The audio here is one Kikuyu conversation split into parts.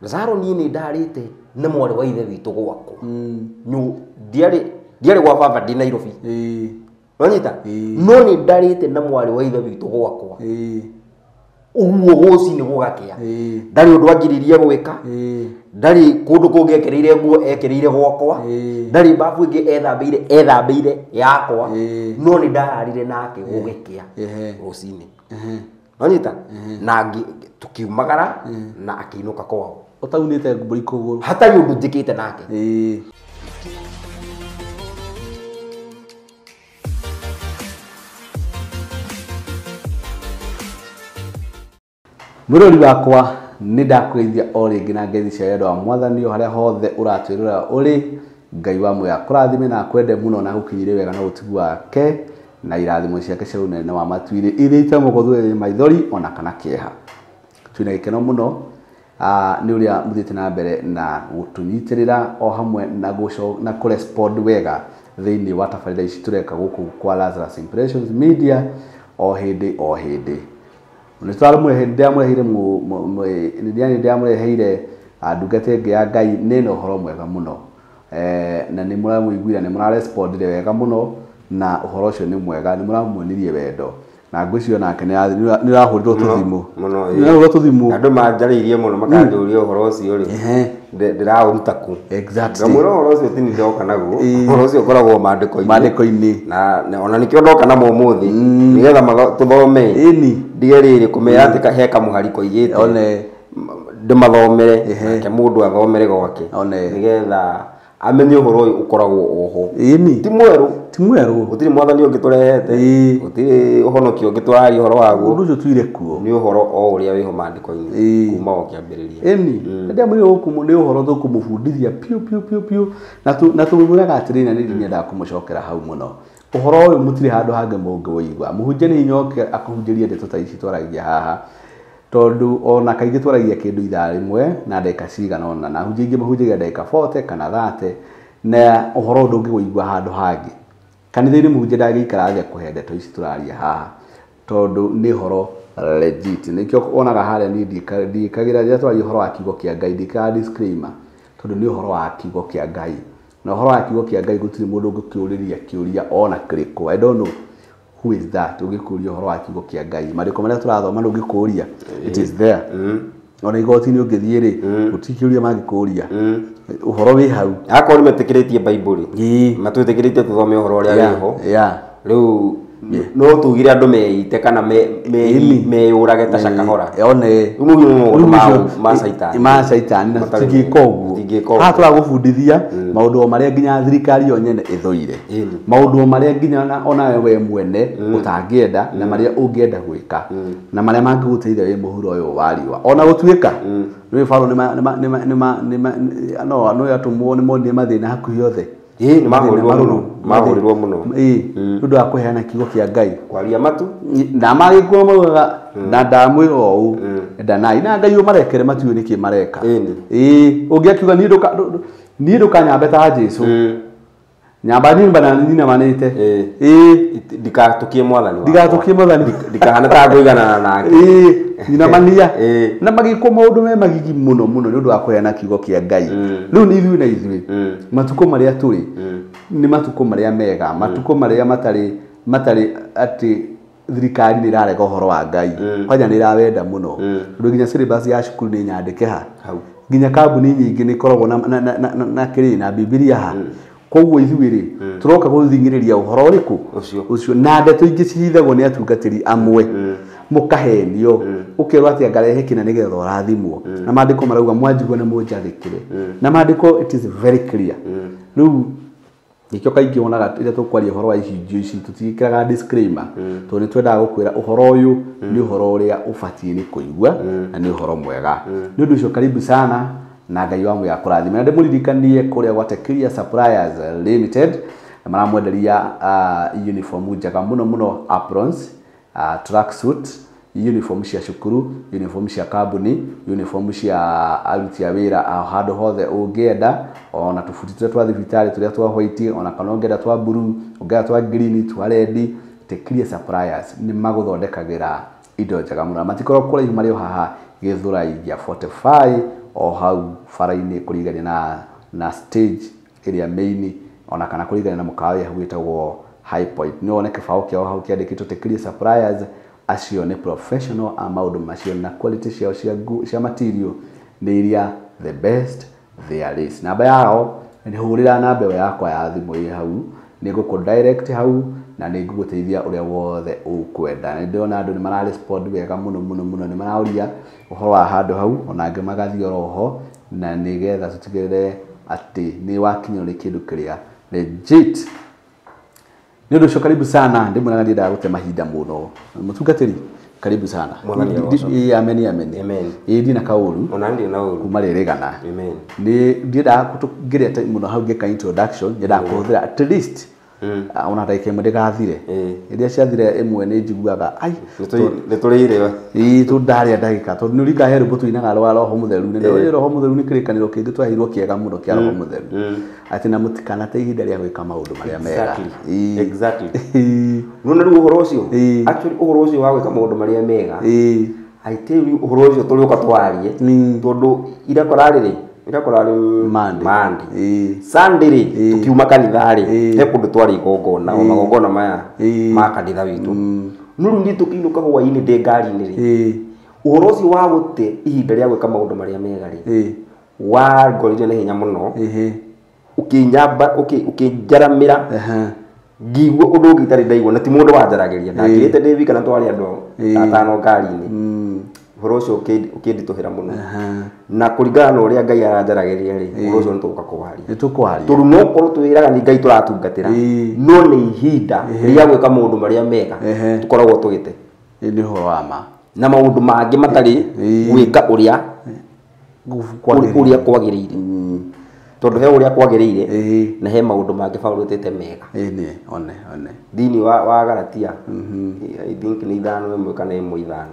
Lazaro niĩ nĩ ndarĩte na mwarĩ wa ithe witũ gwakwa. Ndiarĩ gwa baba ndĩ Nairobi. Wanyita? No nĩ ndarĩte na mwarĩ wa ithe witũ gwakwa. Ũguo rũcinĩ gũgakĩa. Ndarĩ ũndũ angiririe gwĩka. Ndarĩ kũndũ kũngĩ ekereire nguo ekereire gwakwa. Ndarĩ babu ĩngĩ ethambĩire yakwa. No nĩ ndararire nake gũgĩkĩa rũcinĩ. Wanyita? Na tukiumagara na akĩinũka kwao. Ũtaunĩte mbũri kũgũrũ. Hatarĩ ũndũ njĩkĩte nake. Mũrori wakwa nĩ ndakũgeithia o rĩngĩ na ngeithi cia wendo wa mwathani o harĩa hothe ũratwĩrora ũrĩ. Ngai wa muoyo akũrathime na akwende mũno na agũkinyĩrie wega na ũtugi wake na irathimo ciake cia ũnene wa matu-inĩ iria itamũgũthũire maithori ona kana kĩeha. Twĩna gĩkeno mũno nĩ ũrĩa mũthiĩte na mbere na gũtũnyitĩrĩra o hamwe na na kũrespond wega thĩinĩ wa tabarĩra ici tũreka gũkũ kwa Lazarus Impressions Media o hĩndĩ o hĩndĩ. Nĩ ndungata ĩngĩ ya Ngai nĩ na ũhoro mwega mũno. Na nĩ mũramũiguire, nĩ mũrarespondire wega mũno na ũhoro ũcio nĩ mwega, nĩ mũramuonirie wendo. Na ngwĩciria nake nĩ ũrahũrirwo tũthimũ. Mũno. Nĩ ũrahũrirwo tũthimũ. Andũ manjarĩirie mũno makanjũria ũhoro ũcio rĩ. Ndĩraũruta kũ? Exactly. Ngamwĩra ũhoro ũcio ti niĩ ndoka naguo. Ũhoro ũcio ũkoragwo maandĩko-inĩ. Maandĩko-inĩ. Na ona nĩkĩo ndoka namo ũmũthĩ. Nĩgetha tũthome. Ndige rĩrĩ kũmera atĩ he kamũhari koigĩte. One. Ndĩmathomere. Nake mũndũ athomere gwake. One. Nĩgetha amenye ũhoro ũyũ ũkoragwo oho. Ĩni. Ti mwerũ. Ti mwerũ. Gũtirĩ mwathani ũngĩ tũrehete. Gũtirĩ ũhonokio ũngĩ tũraria ũhoro waguo. Ũndũ ũcio tuire kuo. Nĩ ũhoro o ũrĩa wĩho maandĩko-inĩ kuma o kĩambĩrĩria. Ĩni. Ndĩamwĩra gũkũ nĩ ũhoro tũkũmũbundithia piũ piũ piũ piũ. Na tũmwĩraga atĩrĩrĩ na nĩ nyendaga kũmũcokera hau mũno. Ũhoro ũyũ mũtirĩ handũ hangĩ mũngĩũigua. Mũhunjia nĩ hinya oke akũhunjĩrie ndeto ta ici twaragia haha. Tondũ ona kaingĩ twaragia kĩndũ ithaa rĩmwe na ndagĩka cigana ũna, na ahunjia aingĩ mahunjagia ndagĩka 40 kana 30 na ũhoro ndũngĩũigua handũ hangĩ. Kanitha-inĩ mũhunjia ndangĩikara thĩ akũhe ndeto ici tũraria haha tondũ nĩ ũhoro legit. Nĩkĩo wonaga harĩa niĩ ndiĩkagĩra rĩrĩa twaragia ũhoro wa kiugo kĩa Ngai, ndiĩkĩraga disclaimer tondũ nĩ ũhoro wa kiugo kĩa Ngai. Na ũhoro wa kiugo kĩa Ngai gũtirĩ mũndũ ũngĩkĩũrĩria kĩũria ona kĩrĩkũ. I don't know who is that ũngĩkũria ũhoro wa kiugo kĩa Ngai. Maandĩko marĩa tũrathoma ndũngĩkũria. It is there. Ona igoti-inĩ ũngĩthiĩ rĩ, gũtirĩ kĩũria mangĩkũria. Ũhoro wĩ hau. Akorwo nĩ metĩkĩrĩtie Baibũrĩ. Matwĩtĩkĩrĩtie tũthome ũhoro ũrĩa wĩho. Rĩu no tugire andũ meite kana meyũrage ta Shakahola. One. Rĩu mau nĩ maũndũ ma caitani. Ma caitani na tũtingĩka ũguo. Haha tũragũbundithia maũndũ o marĩa nginya thirikari yo nyene ĩthũire. Maũndũ o marĩa nginya ona we mwene ũtangĩenda na marĩa ũngĩenda gwĩka na marĩa mangĩgũteithia wĩ mũhuro ũyũ wa riũa. Ona gũtuĩka nĩ Paulo no atũmwo nĩ monire mathĩna hakuhĩ othe. Nĩ mahũrirwo mũno. Mahũrirwo mũno. Nĩ ũndũ wa kũheana kiugo kĩa Ngai. Kwaria matu. Na magĩkua maugaga na ndamwĩra ũũ ndanai na Ngai ũmarekere matiũĩ nĩkĩ mareka. Ũngĩakiuga niĩ ndũkanyambe ta Jesũ. Nyamba nyimba na nyinamanĩte. Ndikatũkie mwathani wakwa. Ndigatũkie mwathani. Ndikahana ta ngũiganana nake. Nyinamania. Na magĩkwo maũndũ me magigi mũno mũno nĩ ũndũ wa kũheana kiugo kĩa Ngai. Rĩu nĩ ithuĩ na ithuĩ. Matukũ marĩa tũrĩ nĩ matukũ marĩa mega, matukũ marĩa matarĩ atĩ thirikari nĩ ĩrarega ũhoro wa Ngai. Kwanja nĩ ĩrawenda mũno. Tondũ nginya syllabus ya cukuru nĩ nyandĩke ha. Nginya kambuni nyingĩ nĩ ikoragwo na kĩrĩ na Bibilia ha. Koguo ithuĩ rĩ tũroka gũthing'ĩrĩria ũhoro ũrĩkũ ũcio na ndeto ingĩ cihithagwo nĩ atungatĩri amwe mũkahenio ũkerwo atĩ ngarehe kĩna nĩgetha ũrathimwo na maandĩko marauga mwanjigua na mũnjathĩkĩre na maandĩko it is very clear. Rĩu nĩkĩo kaingĩ wonaga rĩrĩa tũkwaria ũhoro wa ihunjio ici tũtiĩkĩraga disclaimer tondũ nĩ twendaga gũkwĩra ũhoro ũyũ nĩ ũhoro ũrĩa ũbatiĩ nĩ kũigua na nĩ ũhoro mwega. Nĩ ũndũ ũcio karibu sana na Ngai wa muoyo akũrathime. Na ndĩmũririkanie kũrĩa gwa Tekiria Suppliers Limited maramwenderia uniform njega mũno mũno, aprons, tracksuit, uniform cia cukuru, uniform cia kambuni, uniform cia aruti a wĩra handũ hothe ũngĩenda, ona tũbuti tũrĩa twa thibitarĩ tũrĩa twa white, ona kana ũngĩenda twa blue, ũngĩenda twa green, twa red. Tekiria Suppliers nĩ magũthondekagĩra indo njega mũno. Matikoragwo kũraihu, marĩ o haha Gĩthũrai gĩa 45 o hau bara-inĩ kũringania na stage ĩrĩa main ona kana kũringania na mũkawa ũrĩa wĩtagwo High Point. No wone kĩbaũ kĩao hau kĩandĩkĩtwo Tekria Suppliers. Acio nĩ professional a maũndũ macio na quality ciao cia material nĩ iria the best there is. Namba yao nĩ hũrĩra namba ĩyo yakwa ya thimũ ĩ hau, nĩ ngũkũ direct hau na nĩ ngũgũteithia ũrĩa wothe ũkwenda. Nĩ ndĩrona andũ nĩ mara respond wega mũno mũno mũno, nĩ maraũria ũhoro wa handũ hau ona angĩ magathiĩ oro ho, na nĩgetha tũtigĩrĩre atĩ nĩ wakinyĩrwo nĩ kĩndũ kĩrĩa legit. Nĩ ũndũ ũcio karibu sana, ndĩmwĩraga ndiendaga gũte mahinda mũno. Mũtungatĩri, karibu sana. Amen, amen. Ĩĩ ndina kaũru. Ona ndina ũru. Kuma rĩrĩgana. Amen. Nĩ ndiendaga ngĩrĩa mũno hau ngĩka introduction, nyendaga kũhũthĩra at least ona ndagĩka ĩmwe ndĩgathire. Iria ciathire ĩmwe nĩ njiguaga ai nĩ tũrĩire. Ĩĩ tũndarĩa ndagĩka tondũ nĩ ũrikaga he rwĩmbo tũinaga rwa Roho Mũtheru. Nĩ Roho Mũtheru nĩ kĩrĩkanĩro kĩngĩ twaheirwo kĩega mũno kĩa Roho Mũtheru. Atĩ na mũtikanate ihinda rĩa gwĩka maũndũ marĩa mega. Exactly. Nĩ rĩu ũhoro ũcio. Actually ũhoro ũcio wa gwĩka maũndũ marĩa mega. I tell you ũhoro ũcio tũrĩũka twarie tondũ irakorarĩ Monday. Sunday rĩ tukiuma kanitha rĩ he kũndũ twarĩ igongona o magongona maya ma kanitha witũ. No rĩu niĩ tũkĩinũka hwaĩ-inĩ ndĩ ngari-inĩ rĩ ũhoro ũcio wa gũte ihinda rĩa gwĩka maũndũ marĩa mega rĩ wangorire na hinya mũno, ũkĩnyamba ũkĩnjaramĩra ngĩigua ũndũ ũngĩ itarĩ ndaigua, na ti mũndũ wanjaragĩria, ndakĩrĩte ndĩ wika na twarĩ andũ atano ngari-inĩ. Ũhoro ũcio ũkĩnditũhĩra mũno na kũringana na ũrĩa Ngai aranjaragĩria rĩ ũhoro ũcio nĩ tũgũka kũwaria. Nĩ tũkwaria tondũ no korwo twĩraga nĩ Ngai tũratungatĩra, no nĩ ihinda rĩa gwĩka maũndũ marĩa mega tũkoragwo tũgĩte. Nĩ ũhoro wa ma na maũndũ mangĩ matarĩ gwĩka ũrĩa kwagĩrĩire, tondũ he ũrĩa kwagĩrĩire na he maũndũ mangĩ Paũlũ etĩte mega. Ĩĩ one one thĩinĩ wa Galatia I think nĩ 5:1 kana 1:5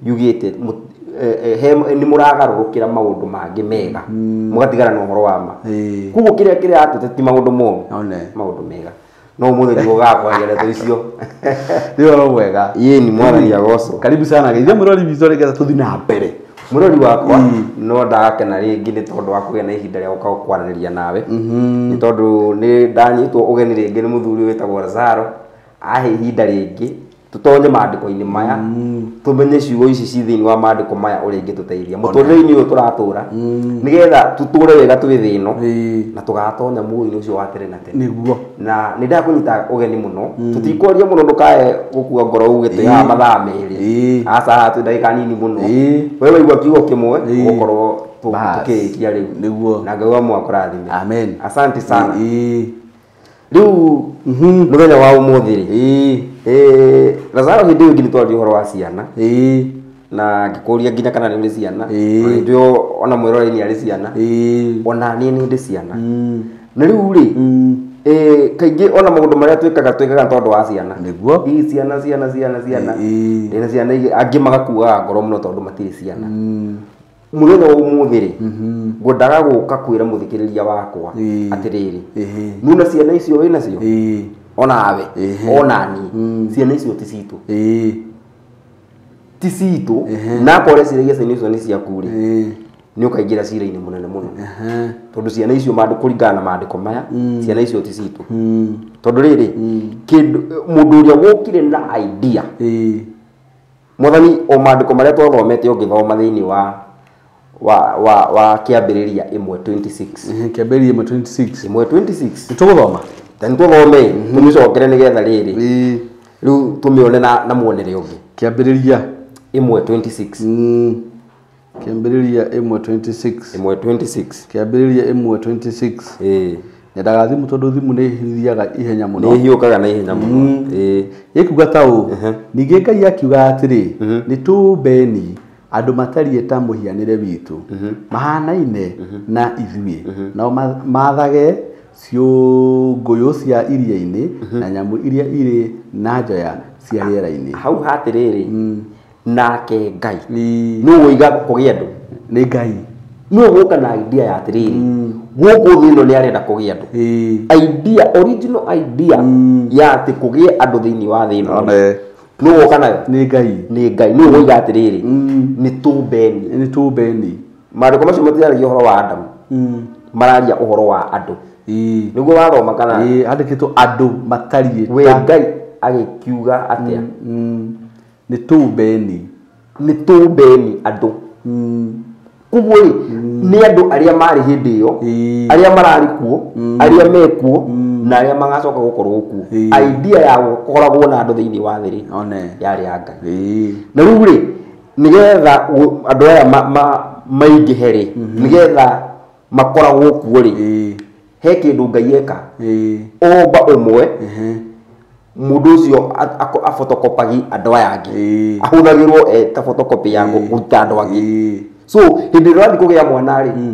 yugĩte nĩ mũragarũrũkĩra maũndũ mangĩ mega mũgatigana na ũhoro wa ma. Koguo kĩrĩa kĩratũte ti maũndũ moru, maũndũ mega. No ũmũthĩ nĩguo gakwaria ndeto icio. Nĩ ũhoro mwega. Ĩĩ ni Mwathani agocwo. Karibu sana geithia mũrori witũ nĩgetha tũthiĩ na mbere. Mũrori wakwa no ndagakena rĩngĩ nĩ tondũ wa kũgĩa na ihinda rĩa gũka kwaranĩria nawe, nĩ tondũ nĩ ndanyitwo ũgeni rĩngĩ nĩ mũthuri wĩtagwo Lazaro, ahe ihinda rĩngĩ tũtonye maandĩko-inĩ maya, tũmenye ciugo ici ci thĩinĩ wa maandĩko maya ũrĩa ingĩtũteithia mũtũrĩre-inĩ ũyũ tũratũra, nĩgetha tũtũre wega twĩ thĩ ĩno na tũgatonya muoyo-inĩ ũcio wa tene na tene. Nĩguo. Na nĩ ndakũnyita ũgeni mũno, tũtikwaria mũno ndũkae gũkua ngoro uge twĩ haha mathaa merĩ, aca haha twĩ ndagĩka nini mũno. We waigua kiugo kĩmwe ũgũkorwo tũkĩrĩkia rĩu. Nĩguo. Na Ngai wa mwakũrathime. Amen. Asante sana. Rĩu mũthenya wa ũmũthĩ rĩ Lazaro hĩndĩ ĩyo ĩngĩ nĩ twaria ũhoro wa ciana na ngĩkũria nginya kana nĩ ũrĩ ciana, hĩndĩ ĩyo ona mwĩroreri arĩ ciana, ona niĩ nĩ ndĩ ciana. Na rĩu rĩ kaingĩ ona maũndũ marĩa twĩkaga twĩkaga tondũ wa ciana. Nĩguo. Ii ciana ciana ciana ciana ndĩna ciana angĩ magakuaga ngoro mũno tondũ matirĩ ciana. Mũthenya wa ũmũthĩ rĩ ngwendaga gũka kwĩra mũthikĩrĩria wakwa atĩrĩrĩ, nuna ciana icio wĩnacio onawe ona niĩ, ciana icio ti citũ, ti citũ, na akorwo ciragia ciana icio nĩ ciaku rĩ nĩ ũkaingĩra cira-inĩ mũnene mũno, tondũ ciana icio kũringana na maandĩko maya ciana icio ti citũ. Tondũ rĩrĩ kĩndũ mũndũ ũrĩa wokire na idea Mwathani o maandĩko marĩa twathomete ũngĩthoma thĩinĩ wa kĩambĩrĩria 1:26. Kĩambĩrĩria 1:26. 1:26. Tũgũthoma. Ta nĩ tũthome tũmĩcokere nĩgetha rĩrĩ rĩu tũmĩone na muonere ũngĩ. Kĩambĩrĩria 1:26. Kĩambĩrĩria 1:26. 1:26. Kĩambĩrĩria 1:26. Nyendaga thimũ tondũ thimũ nĩ ithiaga ihenya mũno. Nĩ ihiũkaga na ihenya mũno. Ĩkuga ta ũũ, ningĩ Ngai akiuga atĩrĩ, nĩ tũmbeni andũ matariĩ ta mũhianĩre witũ, mahanaine na ithuĩ, nao maathage ciũngũyũ cia iria-inĩ na nyamũ iria irĩ na njoya cia rĩera-inĩ. Hau hatĩrĩrĩ, nake Ngai nũ woiga kũgĩa andũ? Nĩ Ngai. Nũ gũka na idea ya atĩrĩrĩ, gũkũ thĩ ĩno nĩ arenda kũgĩa andũ. Idea, original idea ya atĩ kũgĩe andũ thĩinĩ wa thĩ ĩno. Nũ woka nayo? Nĩ Ngai. Nĩ Ngai. Nũ woiga atĩrĩrĩ, nĩ tũmbeni. Nĩ tũmbeni. Maandĩko macio matiraria ũhoro wa Adamu. Mararia ũhoro wa andũ. Nĩguo wathoma kana andĩkĩtwo andũ matariĩ we Ngai agĩkiuga atĩa? Nĩ tũmbeni. Nĩ tũmbeni andũ. Koguo rĩ nĩ andũ arĩa marĩ hĩndĩ ĩyo, arĩa mararĩ kuo, arĩa mekuo na arĩa magacoka gũkorwo kuo. Idea ya gũkoragwo na andũ thĩinĩ wa thĩ rĩ yarĩ ya Ngai. Na rĩu rĩ nĩgetha andũ aya maingĩhe rĩ, nĩgetha makoragwo kuo rĩ, he kĩndũ Ngai eka. Omba ũmwe, mũndũ ũcio afotokopagi andũ aya angĩ. Ahũthagĩrwo ta photocopy ya kũruta andũ angĩ. So hĩndĩ ĩrĩa ũrathiĩ kũgĩa mwana rĩ,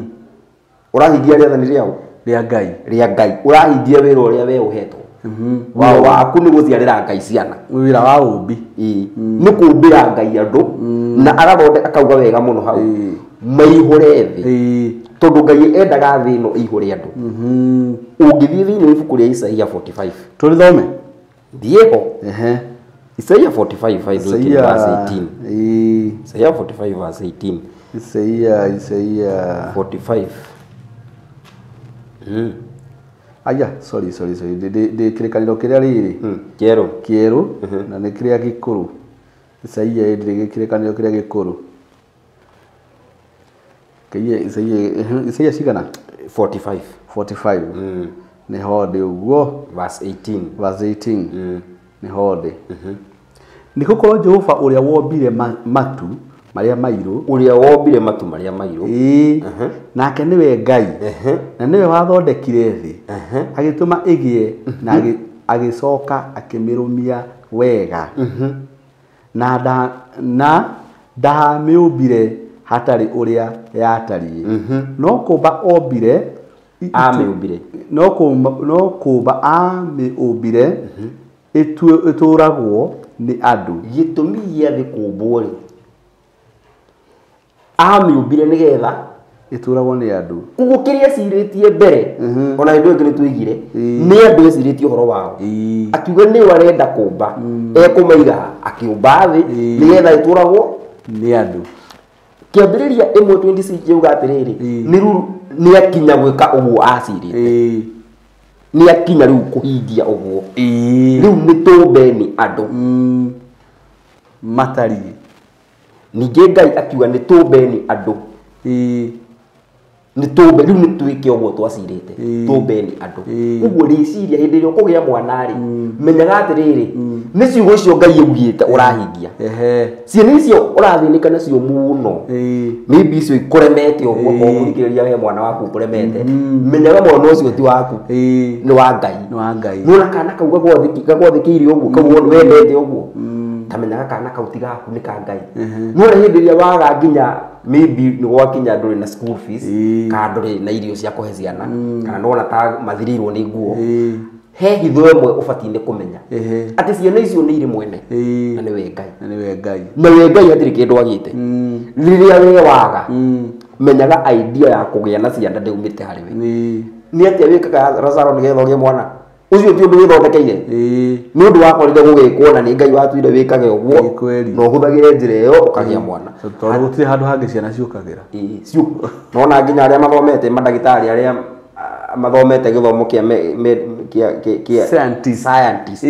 ũrahingia rĩathani rĩao rĩa Ngai. Rĩa Ngai. Ũrahingia wĩra ũrĩa we ũhetwo. Wao waku nĩ gũciarĩra Ngai ciana. Wĩra wa ũmbi. Nĩ kũmbĩra Ngai andũ na agathondeka akauga wega mũno hau. Maihũre thĩ. Tondũ Ngai endaga thĩ ĩno ĩihũre andũ. Ũngĩthiĩ thĩinĩ wa ibuku rĩa Isaia 45. Tũrĩthome? Thiĩ ho. Isaia 45 verse 18. Isaia 45 verse 18. Isaia 45. Aya, sorry. Ndĩ kĩrĩkanĩro kĩrĩa rĩrĩ. Kĩerũ. Kĩerũ na nĩ kĩrĩa gĩkũrũ. Isaia ndĩ kĩrĩkanĩro kĩrĩa gĩkũrũ. Isaia cigana? 45. 45. Nĩ ho ndĩ ũguo. Verse 18. Verse 18. Nĩ ho ndĩ. Nĩ gũkorwo Jehova ũrĩa wombire matu marĩa mairũ. Ũrĩa wombire matu marĩa mairũ. Nake nĩwe Ngai. Na nĩwe wathondekire thĩ. Agĩtũma ĩgĩe na agĩcoka akĩmĩrũmia wega. Na ndaamĩũmbire hatarĩ ũrĩa yatariĩ. No kũmba ombire amĩũmbire. No kũmba amĩũmbire ĩtũragwo nĩ andũ. Gĩtũmi gĩa thĩ kũmbwo rĩ, amĩũmbire nĩgetha ĩtũragwo nĩ andũ. Koguo kĩrĩa ecirĩtie mbere, ona hĩndĩ ĩyo ĩngĩ nĩtwoigire, nĩ andũ ecirĩtie ũhoro wao. Akiuga nĩwe arenda kũmba, ekũmaiga akĩũmba thĩ nĩgetha ĩtũragwo nĩ andũ. Kĩambĩrĩria 1:26 yauga atĩrĩrĩ, nĩ rĩu nĩakinya gwĩka ũguo acirĩte. Nĩakinya rĩu kũhingia ũguo. Rĩu nĩ tũmbeni andũ. Matariĩ. Ningĩ Ngai akiuga nĩ tũmbeni andũ. Nĩ tũmbe rĩu nĩ twĩke ũguo twacirĩte. Tũmbeni andũ. Ũguo rĩciria hĩndĩ ĩrĩa ũkũgĩa mwana rĩ, menyaga atĩrĩrĩ, nĩ ciugo icio Ngai augĩte ũrahingia. Ciana icio ũrathĩnĩka nacio mũno. Maybe icio ikũremete ũguo, okorwo mũthikĩrĩria we mwana waku ũkũremete, menyaga mwana ũcio ti waku. Nĩ wa Ngai. Nĩ wa Ngai. Nĩwona kana kau gagwathĩkĩire ũguo, kau wendete ũguo. Ta menyaga kana kau ti gaku nĩ ka Ngai. Nĩwona hĩndĩ ĩrĩa waga nginya maybe nĩ gwakinya ndũrĩ na school fees, kana ndũrĩ na irio cia kũhe ciana, kana nĩwona ta mathirĩirwo nĩ nguo, he hitho ĩmwe ũbatiĩ nĩ kũmenya atĩ ciana icio nĩ irĩ mwene na nĩwe Ngai. Na nĩwe Ngai. Na we Ngai hatirĩ kĩndũ agĩte. Rĩrĩa we waga, menyaga idea ya kũgĩa na ciana ndĩumĩte harĩ we. Nĩ atĩa wĩkaga Lazaro nĩgetha ũgĩe mwana? Ũcio ti ũndũ wĩthondekeire. Nĩ ũndũ wakorire gũgĩkwo na nĩ Ngai watuire wĩkage ũguo na ũhũthagĩre njĩra ĩyo ũkagĩa mwana. Tondũ gũtirĩ handũ hangĩ ciana ciũkagĩra. Nona nginya arĩa mathomete mandagĩtarĩ arĩa mathomete gĩthomo kĩa scientist.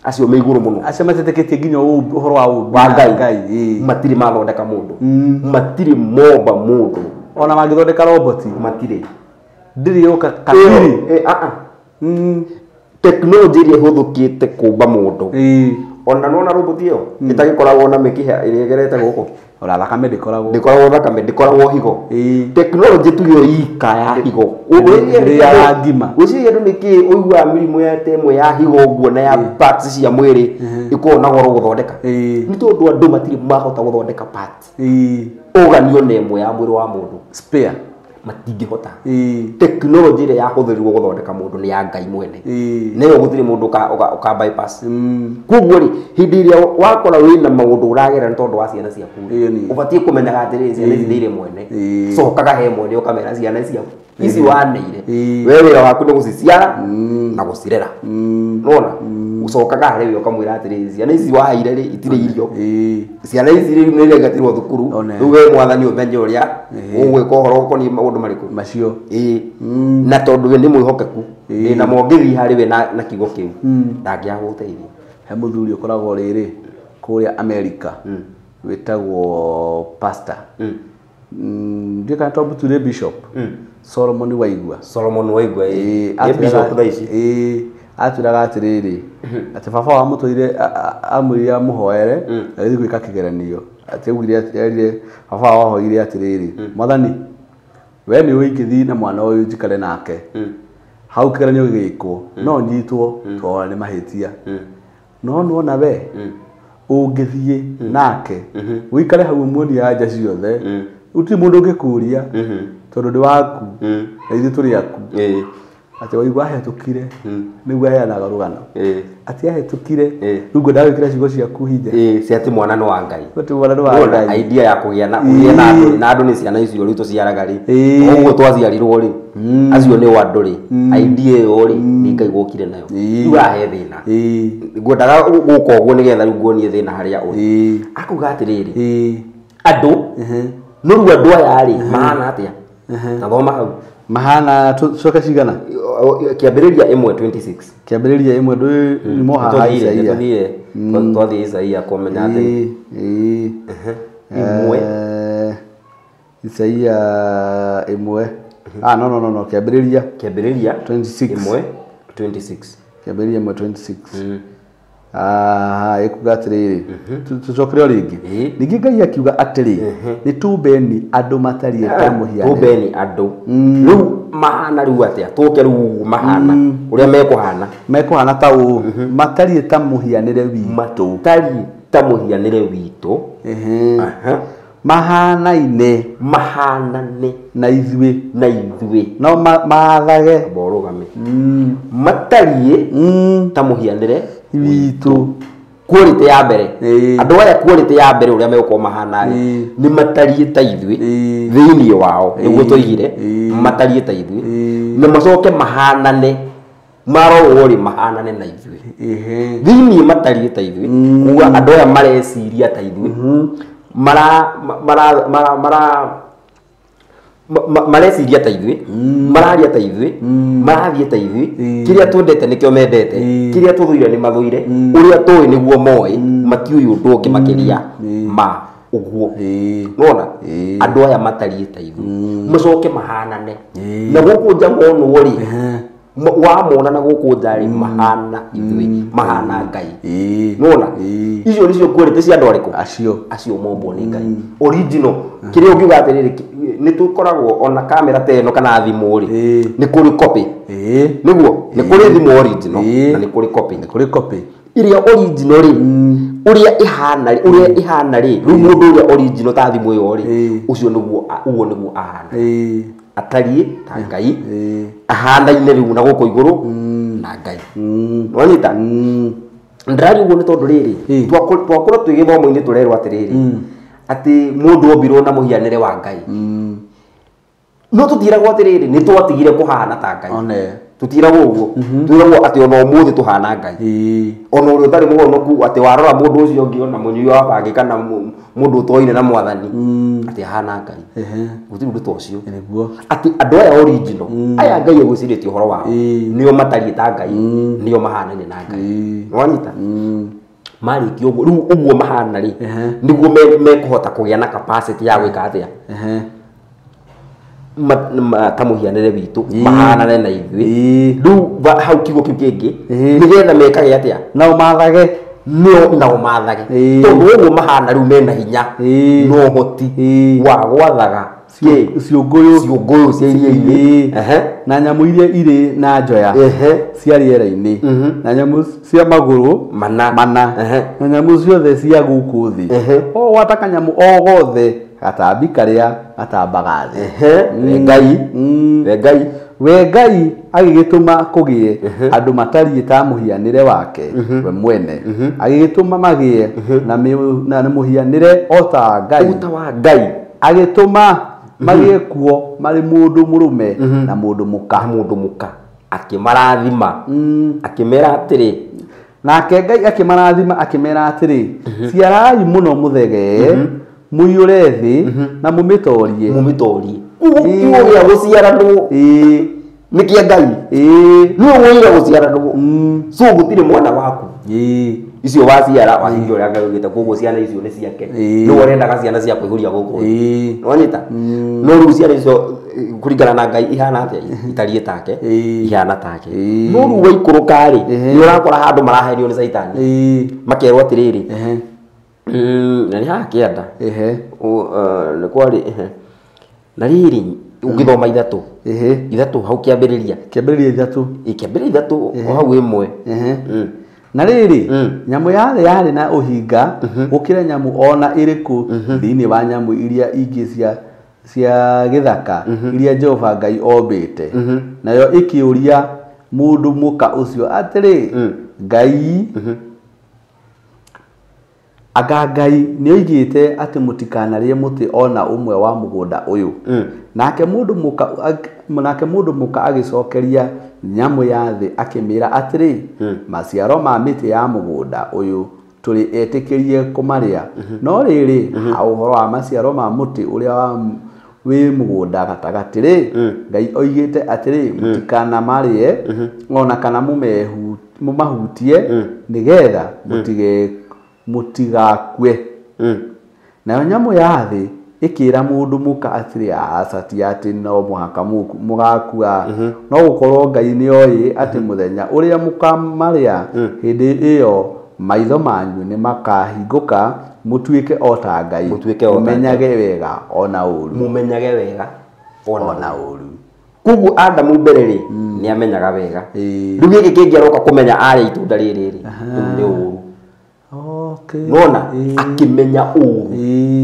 Acio me igũrũ mũno. Acio matetĩkĩtie nginya ũhoro wa ũmbi wa Ngai. Matirĩ mathondeka mũndũ. Matirĩ momba mũndũ. Ona mangĩthondeka roboti. Matirĩ. Ndĩrĩ yoka kamiri. Tekinoronjĩ ĩrĩa ĩhũthũkĩte kũmba mũndũ. Ona nĩwona roboti ĩyo ĩtagĩkoragwo na mĩkiha ĩrĩa ĩgerete gũkũ. Ona thakame ndĩkoragwo. Ndĩkoragwo thakame, ndĩkoragwo higo. Tekinoronjĩ tu ĩyo ika ya higo. Ĩrĩaga ngima. Gwĩciria andũ nĩkĩ ũiguaga mĩrimũ ya ta ĩmwe ya higo ũguo na ya parts cia mwĩrĩ ĩkoragwo na goro gũthondeka. Nĩ tondũ andũ matirĩ mahota gũthondeka parts. Organ ona ĩmwe ya mwĩrĩ wa mũndũ. Spare. Matingĩhota. Tekinoronjĩ ĩrĩa yahũthĩrirwo gũthondeka mũndũ nĩ ya Ngai mwene. Nĩyo gũtirĩ mũndũ ũka bypass. Koguo rĩ, hĩndĩ ĩrĩa wakora wĩna maũndũ ũragerera nĩ tondũ wa ciana ciaku rĩ, ũbatiĩ kũmenyaga atĩrĩrĩ, ciana ici nĩ irĩ mwene. Cokaga he mwene ũkamera ciana ciaku. Ici waneire we wĩra waku nĩ gũciciara na gũcirera. Nona ucokaga harĩ we ũkamwĩra atĩrĩrĩ, ciana ici waheire rĩ itirĩ irio, ciana ici rĩu nĩ irengatirwo thukuru, rĩu we mwathani ũmenye ũrĩa ũgwĩka ũhoro ũkoniĩ maũndũ marĩkũ macio. Na tondũ we nĩ mwĩhokeku na mongĩthiĩ harĩ we na kiugo kĩu ndangĩaga gũgũteithia. He mũthuri ũkoragwo rĩrĩ kũrĩa America wĩtagwo pastor, ndiũĩ kana to mũture bishop Solomon Waigua. Solomon Waigua nĩ bishop thaa ici. Atwĩraga atĩrĩrĩ, atĩ baba wa mũtũire amwĩrire amũhoere agĩthiĩ gwĩka kĩgeranio, atĩ augire erire baba wao ahoire atĩrĩrĩ, mwathani we nĩ ũĩ ingĩthiĩ na mwana ũyũ njikare nake hau kĩgeranio gĩgĩkwo no nyitwo tondũ nĩ mahĩtia, no nĩwona we ũngĩthiĩ nake ũikare hau ũmuonie anja ciothe, gũtirĩ mũndũ ũngĩkũria tondũ nĩ waku na ithuĩ tũrĩ aku. Atĩ Waigua ahĩtũkire, nĩguo aheanaga rũgano atĩ ahĩtũkire, rĩu ngwendaga gwĩkĩra ciugo ciaku hinya cia atĩ mwana nĩ wa Ngai. Atĩ mwana nĩ wa Ngai. Idea ya kũgĩa na andũ, na andũ nĩ ciana icio rĩu tũciaraga rĩ, ũguo twaciarirwo rĩ, acio nĩ andũ rĩ, idea ĩyo rĩ nĩ Ngai wokire nayo, rĩu ahe thĩna. Ngwendaga gũka ũguo nĩgetha rĩu nguonie thĩna harĩa ũrĩ. Akuga atĩrĩrĩ, andũ no rĩu andũ aya rĩ mahana atĩa? Ta thoma hau. Mahana tucoke cigana? Kĩambĩrĩria 1:26. Kĩambĩrĩria 1 ndũĩ nĩmo haha Isaia. Twathiĩ Isaia kũmenya atĩ ĩmwe Isaia 1. No kĩambĩrĩria kĩambĩrĩria 26. 1:26. Kĩambĩrĩria 1:26. Ĩkuga atĩrĩrĩ, tũcokere o rĩngĩ. Ningĩ Ngai akiuga atĩrĩ, nĩ tũmbeni andũ matariĩ ta mũhianĩre. Tũmbeni andũ. Rĩu mahana rĩu atĩa? Tũke rĩu mahana ũrĩa mekũhana. Mekũhana ta ũũ, matariĩ ta mũhianĩre witũ. Matariĩ ta mũhianĩre witũ. Mahanaine. Mahanane. Na ithuĩ. Na ithuĩ. No maathage. Amba ũrũgame. Matariĩ ta mũhianĩre witũ. Quality ya mbere. Andũ aya quality ya mbere ũrĩa megũkorwo mahana rĩ, nĩ matariĩ ta ithuĩ thĩinĩ wao, nĩguo tũigire, matariĩ ta ithuĩ, na macoke mahanane, marorwo rĩ mahanane na ithuĩ. Thĩinĩ matariĩ ta ithuĩ, kuga andũ aya mareciria ta ithuĩ, mareciria ta ithuĩ, mararia ta ithuĩ, marathiĩ ta ithuĩ, kĩrĩa twendete nĩkĩo mendete, kĩrĩa tũthũire nĩ mathũire, ũrĩa tũĩ nĩguo moĩ, matiũĩ ũndũ ũngĩ makĩria ma ũguo. Nĩwona? Andũ aya matariĩ ta ithuĩ, macoke mahanane. Na gũkũ nja monwo rĩ, wamona na gũkũ nja rĩ, mahana ithuĩ, mahana Ngai. Nĩwona? Icio nĩcio quality cia andũ arĩkũ? Acio mombwo nĩ Ngai. Original. Kĩrĩa ũngiuga atĩrĩrĩ, nĩ tũkoragwo ona kamera ta ĩno kana thimũ rĩ, nĩ kũrĩ copy. Nĩguo, nĩ kũrĩ thimũ original na nĩ kũrĩ copy. Nĩ kũrĩ copy. Ĩrĩa original rĩ, ũrĩa ĩhana rĩ, rĩu mũndũ ũrĩa original ta thimũ ĩyo rĩ, ũcio nĩguo ũguo nĩguo ahana. Atariĩ ta Ngai, ahanaine rĩu na gũkũ igũrũ na Ngai. Nĩwanyita? Ndĩraria ũguo nĩ tondũ rĩrĩ, twakorwo twĩ gĩthomo-inĩ tũrerwo atĩrĩrĩ, atĩ mũndũ ombirwo na mũhianĩre wa Ngai. No tũtiragwo atĩrĩrĩ, nĩ twatigire kũhana ta Ngai. Tũtiragwo ũguo. Twĩragwo atĩ ona ũmũthĩ tũhana Ngai. Ona ũrĩa ũtarĩ mũhonoku atĩ warora mũndũ ũcio ũngĩ ona mũnyui wa bangi kana mũndũ ũtoine na mwathani atĩ ahana Ngai. Gũtirĩ ũndũ ta ũcio. Atĩ andũ aya original, aya Ngai egwĩcirĩtie ũhoro wao, nĩo matariĩ ta Ngai, nĩo mahanaine na Ngai. Nĩwanyita? Marĩkia ũguo, rĩu ũguo mahana rĩ, nĩguo mekũhota kũgĩa na capacity ya gwĩka atĩa? Ta mũhianĩre witũ, mahanane na ithuĩ. Rĩu hau kiugo kĩu kĩngĩ, nĩgetha mekage atĩa? Nao maathage. Nao maathage. Tondũ ũguo mahana rĩu mena hinya na ũhoti wa gwathaga ciũngũyũ cia iria-inĩ, na nyamũ iria irĩ na njoya cia rĩera-inĩ, na nyamũ cia magũrũ mana, na nyamũ ciothe cia gũkũ thĩ, o gwata kanyamũ o gothe gatambi karĩa gatambaga thĩ. We Ngai, we Ngai, we Ngai agĩgĩtũma kũgĩe andũ matariĩ ta mũhianĩre wake we mwene, agĩgĩtũma magĩe na mũhianĩre o ta Ngai, o ta wa Ngai, agĩtũma magĩe kuo marĩ mũndũ mũrũme na mũndũ mũka. Mũndũ mũka akĩmarathima akĩmera atĩrĩ. Nake Ngai akĩmarathima akĩmera atĩrĩ, ciarai mũno mũthegee, mũiyũre thĩ na mũmĩtorie. Mũmĩtorie. Koguo kiugo gĩa gũciaranwo nĩ kĩa Ngai. Nĩwe woire gũciaranwo. So gũtirĩ mwana waku. Icio waciara wahingia ũrĩa Ngai augĩte, koguo ciana icio nĩ ciake. Nĩwe ũrendaga ciana cia kũihũria gũkũ thĩ. Nĩwanyita? No rĩu ciana icio kũringana na Ngai ihana atĩa? Itariĩ take, ihana take. No rĩu waikũrũka rĩ, nĩ ũrakora handũ maraherio nĩ Caitani. Makerwo atĩrĩrĩ, na nĩ haha kĩanda. Nĩ kwarĩ na rĩrĩ ũngĩthoma ithatũ. Ithatũ hau kĩambĩrĩria. Kĩambĩrĩria ithatũ. Kĩambĩrĩria ithatũ o hau ĩmwe. Na rĩrĩ, nyamũ ya thĩ yarĩ na ũhinga gũkĩra nyamũ ona ĩrĩkũ thĩinĩ wa nyamũ iria ingĩ cia gĩthaka iria Jehova Ngai ombĩte. Nayo ĩkĩũria mũndũ mũka ũcio atĩrĩ, Ngai anga Ngai nĩoigĩte atĩ mũtikanarĩe mũtĩ ona ũmwe wa mũgũnda ũyũ. Nake mũndũ mũka agĩcokeria nyamũ ya thĩ akĩmĩra atĩrĩ, maciaro ma mĩtĩ ya mũgũnda ũyũ tũrĩ etĩkĩrie kũmarĩa, no rĩrĩ, ha ũhoro wa maciaro ma mũtĩ ũrĩa wĩ mũgũnda gatagatĩ rĩ, Ngai oigĩte atĩrĩ, mũtikanamarĩe ona kana mũmahutie, nĩgetha mũtigakue. Nayo nyamũ ya thĩ ĩkĩra mũndũ mũka atĩrĩ, aca ti atĩ no mũhaka mũgakua, no gũkorwo Ngai nĩoĩ atĩ mũthenya ũrĩa mũkamarĩa, hĩndĩ ĩyo maitho manyu nĩmakahingũka mũtuĩke o ta Ngai, mũmenyage wega ona ũũru. Mũmenyage wega ona ũũru. Koguo Adamu mbere rĩ nĩamenyaga wega. Rĩu gĩkĩ kĩngĩ aroka kũmenya arĩa itunda rĩrĩ rĩ, rĩu nĩ ũũru. Nona akĩmenya ũũru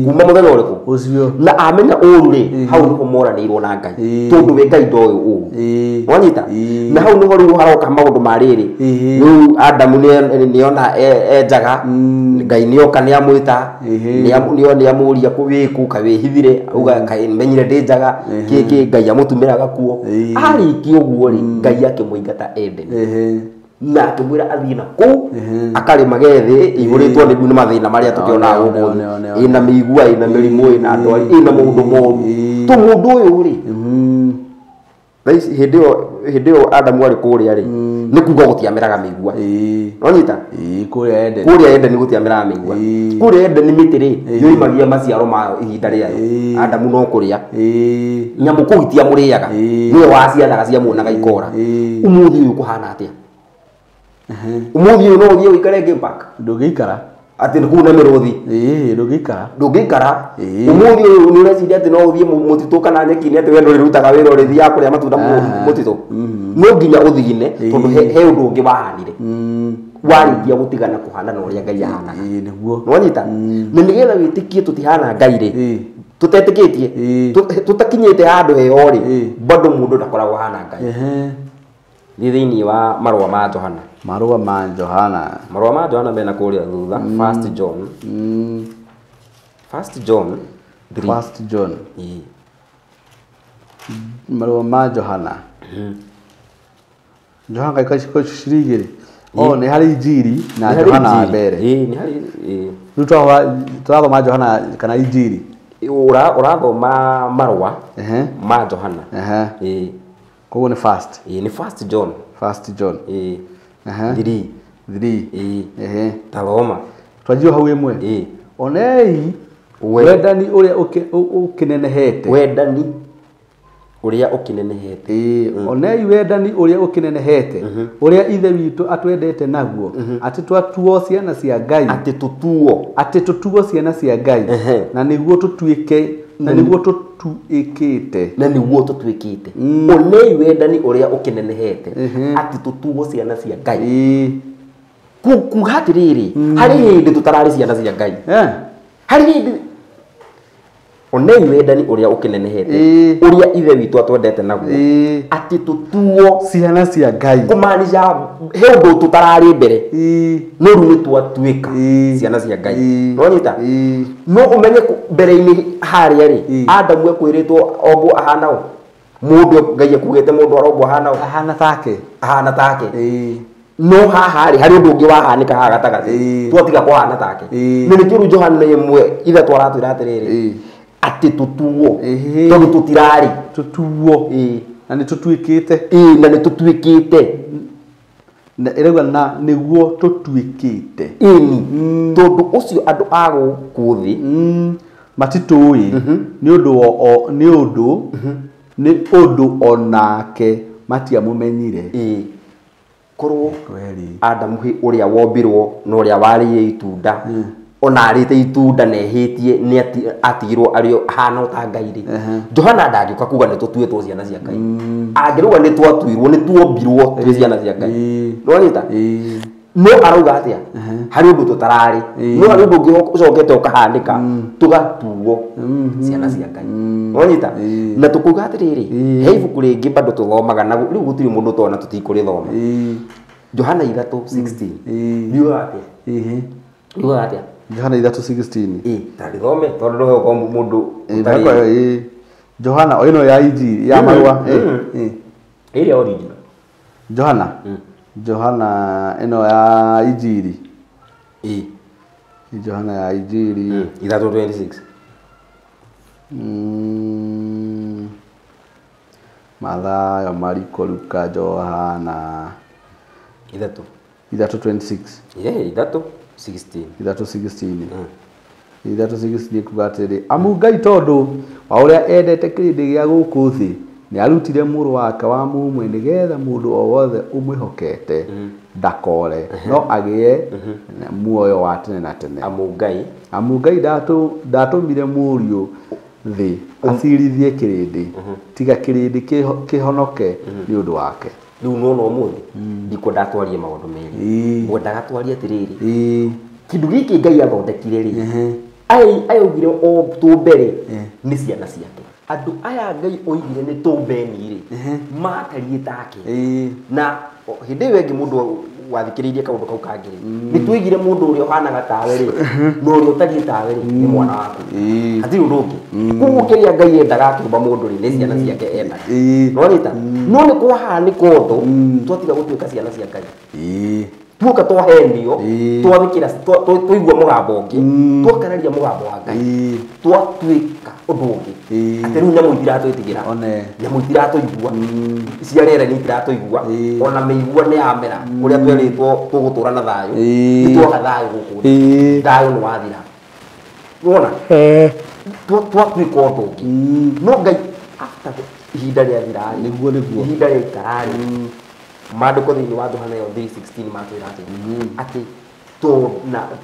kuma mũthenya ũrĩkũ ũcio. Na amenya ũũru rĩ, hau nĩho moranĩirwo na Ngai, tondũ we Ngai ndoĩ ũũru. Wanyita? Na hau nĩho rĩu haroka maũndũ ma rĩrĩ. Rĩu Adamu nĩona enjaga, Ngai nĩoka nĩamwĩta, nĩamũria wĩkũ kaĩ wĩhithire, auga kaĩ menyire ndĩ njaga, kĩkĩ Ngai amũtumĩra gakuo. Arĩkia ũguo rĩ, Ngai akĩmũingata Edeni. Na akĩmwĩra athiĩ na kũu akarĩmage thĩ ĩihũrĩtwo nĩ mathĩna marĩa tũkĩonaga gũkũ thĩ, ĩna mĩigua, ĩna mĩrimũ, ĩna ndwari, ĩna maũndũ moru. To mũndũ ũyũ rĩ, thaa ici hĩndĩ ĩyo Adamu arĩ kũrĩa rĩ, nĩ kuga gũtiameraga mĩigua. Nĩwanyita? Kũrĩa Edeni gũtiameraga mĩigua. Kũrĩa Edeni mĩtĩ rĩ, yoimagia maciaro mayo ihinda rĩayo. Adamu no kũrĩa. Nyamũ kũu itiamũrĩaga. Nĩwe waciathaga ciamuonaga ikora. Ũmũthĩ ũyũ kũhana atĩa? Ũmũthĩ ũyũ no ũthiĩ ũikare game park? Ndũngĩikara. Atĩ nĩ kũu na mĩrũthi. Ndũngĩikara. Ndũngĩikara. Ũmũthĩ ũyũ nĩ ũreciria atĩ no ũthiĩ mũtitũ kana nyeki-inĩ atĩ we ndũrĩrutaga wĩra ũrĩthiaga kũrĩa matunda mũtitũ. No nginya ũthigine tondũ he ũndũ ũngĩ wahanire. Warĩkia gũtigana kũhana na ũrĩa Ngai ahanaga. Nĩwanyita? Na nĩgetha wĩtĩkie tũtihana Ngai rĩ, tũtetĩkĩtie, tũtakinyĩte handũ heho rĩ, bado mũndũ ndakoragwo ahana Ngai. Thiĩ thĩinĩ wa marũa ma Johana. Marũa ma Johana. Marũa ma Johana mena kũrĩa thutha. First John. First John 3. First John. Marũa ma Johana. Johana kaĩ cirĩ igĩrĩ. Oh, nĩ harĩ Injiri na Johana wa mbere. Nĩ harĩ. Rĩu tũrathoma Johana kana Injiri? Ũrathoma marũa ma Johana. Koguo nĩ first. Nĩ First John. First John. 3. 3. Tathoma. Twanjie hau ĩmwe. Onei wendani ũrĩa ũkĩnenehete. Wendani ũrĩa ũkĩnenehete. Onei wendani ũrĩa ũkĩnenehete, ũrĩa Ithe witũ atwendete naguo, atĩ twatuo ciana cia Ngai. Atĩ tũtuo. Atĩ tũtuo ciana cia Ngai. Na nĩguo tũtuĩke, na nĩguo tũtuĩkĩte. Na nĩguo tũtuĩkĩte. Onei wendani ũrĩa ũkĩnenehete, atĩ tũtuo ciana cia Ngai. Kuga atĩrĩrĩ, harĩ hĩndĩ tũtararĩ ciana cia Ngai. Harĩ hĩndĩ Onei wendani uria ukinenehete uria ithe witu atwendete naguo ati tutuo ciana cia Ngai kumaanisha he undu tutarari mbere no riu ni twatuika ciana cia Ngai nonyita no umenye mbere-ini haria ri Adamu ekwiritwo ombwo ahana u mundu Ngai ekugite mundu arombwo ahana u ahana take no haha ri hari undu ungi wahanika haha gatagati twatiga kwahana take na nikio riu Johana imwe ithatu aratwira atiriri ati tutuo tondu tutirari tutuo na ni tutuikite na ni tutuikite na irauga na niguo tutuikite ini tondu ucio andu a guku thi matitui ni undu ni undu onake matiamumenyire korwo Adamu hi uria wombirwo na uria wariire itunda ona arite itunda na ehitie ni atigirwo ario ahana ta Ngai ri Johana ndangĩũka kuga nĩ tũtuĩtwo ciana cia Ngai angĩrauga nĩ twatuirwo nĩ tuombirwo twĩ ciana cia Ngai nĩwanyita no arauga atĩa harĩ ũndũ tũtararĩ no harĩ ũndũ ũngĩ ũcokete ũkahanĩka tũgatuo ciana cia Ngai nĩwanyita na tũkuga atĩrĩrĩ he ibuku rĩngĩ bado tũthomaga na rĩu gũtirĩ mũndũ tona tũtikũrĩthoma Johana 3:16 riugaga atĩa riugaga atĩa Johana 3:16 ta rithome tondu ndohe ukorwo mundu utari Johana ino ya injiri ya marua ĩrĩa original Johana Johana ino ya injiri Johana ya injiri 3:26 Mathayo Mariko Luka Johana 3:26 3:16 3:16 3:16 kuga atĩrĩ amu Ngai tondu wa ũrĩa endete kĩrĩndĩ gĩa gũkũ thĩ nĩ arutire mũrũ wake wa mũmwe nĩgetha mũndũ o wothe ũmwĩhokete ndakore no agĩe muoyo wa tene na tene amu Ngai ndatũmire mũriũ thĩ acirithie kĩrĩndĩ tiga kĩrĩndĩ kĩhonoke nĩ ũndũ wake riu nona ũmũthĩ ndikwenda twarie maũndũ merĩ ngwendaga twarie atĩrĩrĩ kindu giki Ngai athondekire ri aya augire o tũmbere nĩ ciana ciake andu aya Ngai oigire nĩ tũmbeni ri matariĩ take na hĩndĩ ĩyo ĩngĩ mũndũ wathikĩrĩirie kaũndũ kau kangĩ ri nĩ tũigire mũndũ ũrĩa ũhanaga tawe ri na ũrĩa ũtariĩ tawe ri nĩ mwana waku hatirĩ ũndũ ũngĩ koguo kĩrĩa Ngai endaga akĩũmba mũndũ ri nĩ ciana ciake endaga nĩwanyita no nĩ kwahanĩka ũndũ twatiga gũtuĩka ciana cia Ngai tuoka twahenio twathikira twaigua mũgambo ũngĩ twakararia mũgambo wa Ngai twatuĩka ũndũ ũngĩ atĩ rĩu nyamũ itiratwĩtigĩra nyamũ itiratũigua cia rĩera-inĩ itiratũigua ona mĩigua nĩ yamera kũrĩa twerĩtwo tũgũtũra na thayũ nĩ twaga thayũ gũkũ thĩ thayũ nĩ wathira nĩwona twatuĩka ũndũ ũngĩ no Ngai after ihinda rĩathira nĩguo nĩguo ihinda rĩaikara rĩ maandĩko thĩinĩ wa Johana ĩyo 3:16 matwĩra atĩ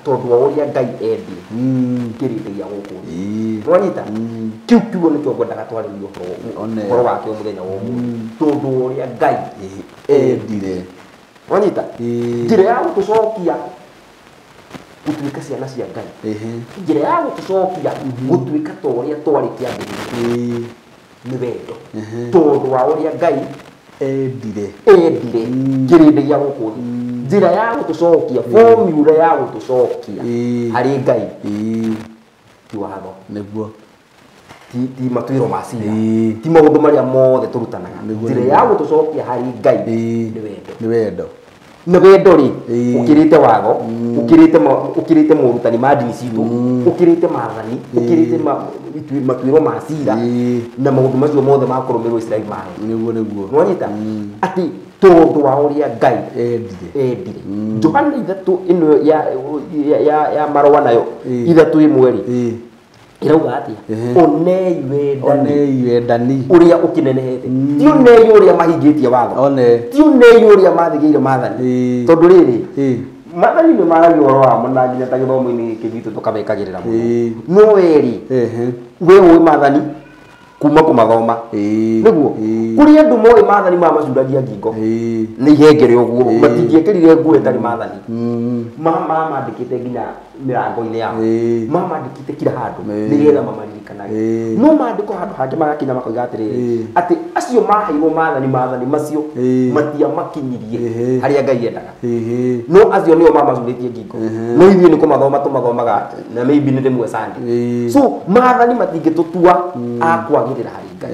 tondũ wa ũrĩa Ngai endire kĩrĩndĩ gĩa gũkũ thĩ nĩwanyita kĩu kiugo nĩkĩo ngwendaga twarĩrie ũhoro wakĩo mũthenya wa ũmũthĩ tondũ wa ũrĩa Ngai endire nĩwanyita njĩra ya gũtũcokia gũtuĩka ciana cia Ngai njĩra ya gũtũcokia gũtuĩka ta ũrĩa twarĩ kĩambĩrĩria nĩ wendo tondũ wa ũrĩa Ngai endire kĩrĩndĩ gĩa gũkũ thĩ njĩra ya gũtũcokia formula ya gũtũcokia harĩ Ngai ti watho nĩguo ti matuĩro ma cira ti maũndũ marĩa mothe tũrutanaga njĩra ya gũtũcokia harĩ Ngai nĩ wendo nĩ wendo na wendo rĩ ũkĩrĩte watho ũkĩrĩte morutani ma ndini citũ ũkĩrĩte maathani ũkĩrĩte matuĩro ma cira na maũndũ macio mothe ma kũrũmĩrĩrwo Isiraeli mahe nĩguo nĩguo nĩwanyita atĩ tondũ wa ũrĩa Ngai endire Johana ithatũ ĩno ya marũa nayo 3:1 rĩ ĩrauga atĩa onei wendani ũrĩa ũkĩnenehete ti onei ũrĩa mahingĩtie watho ti onei ũrĩa mathĩgĩire maathani tondũ rĩrĩ maathani nĩ maragia ũhoro wamo na nginya ta gĩthomo-inĩ gĩkĩ gitũ tũkamekagĩrĩra mũno no we rĩ we ũĩ maathani Kuma kũmathoma. Nĩguo kũrĩ andũ moĩ maathani ma macuragia ngingo. Nĩ ihengere ũguo matingĩekĩrire nguo ĩtarĩ maathani. Mamandĩkĩte nginya mĩrango-inĩ yao. Mamandĩkĩte kila handũ nĩgetha mamaririkanage. No maandĩko handũ hangĩ magakinya makoiga atĩrĩrĩ atĩ acio maheirwo maathani macio matiamakinyirie harĩa Ngai endaga. No acio nĩo mamacurĩtie ngingo. No ithuĩ nĩ kũmathoma tũmathomaga na maybe nĩ rĩmwe Sunday. So maathani matingĩtũtua a kwagĩrĩra harĩ Ngai.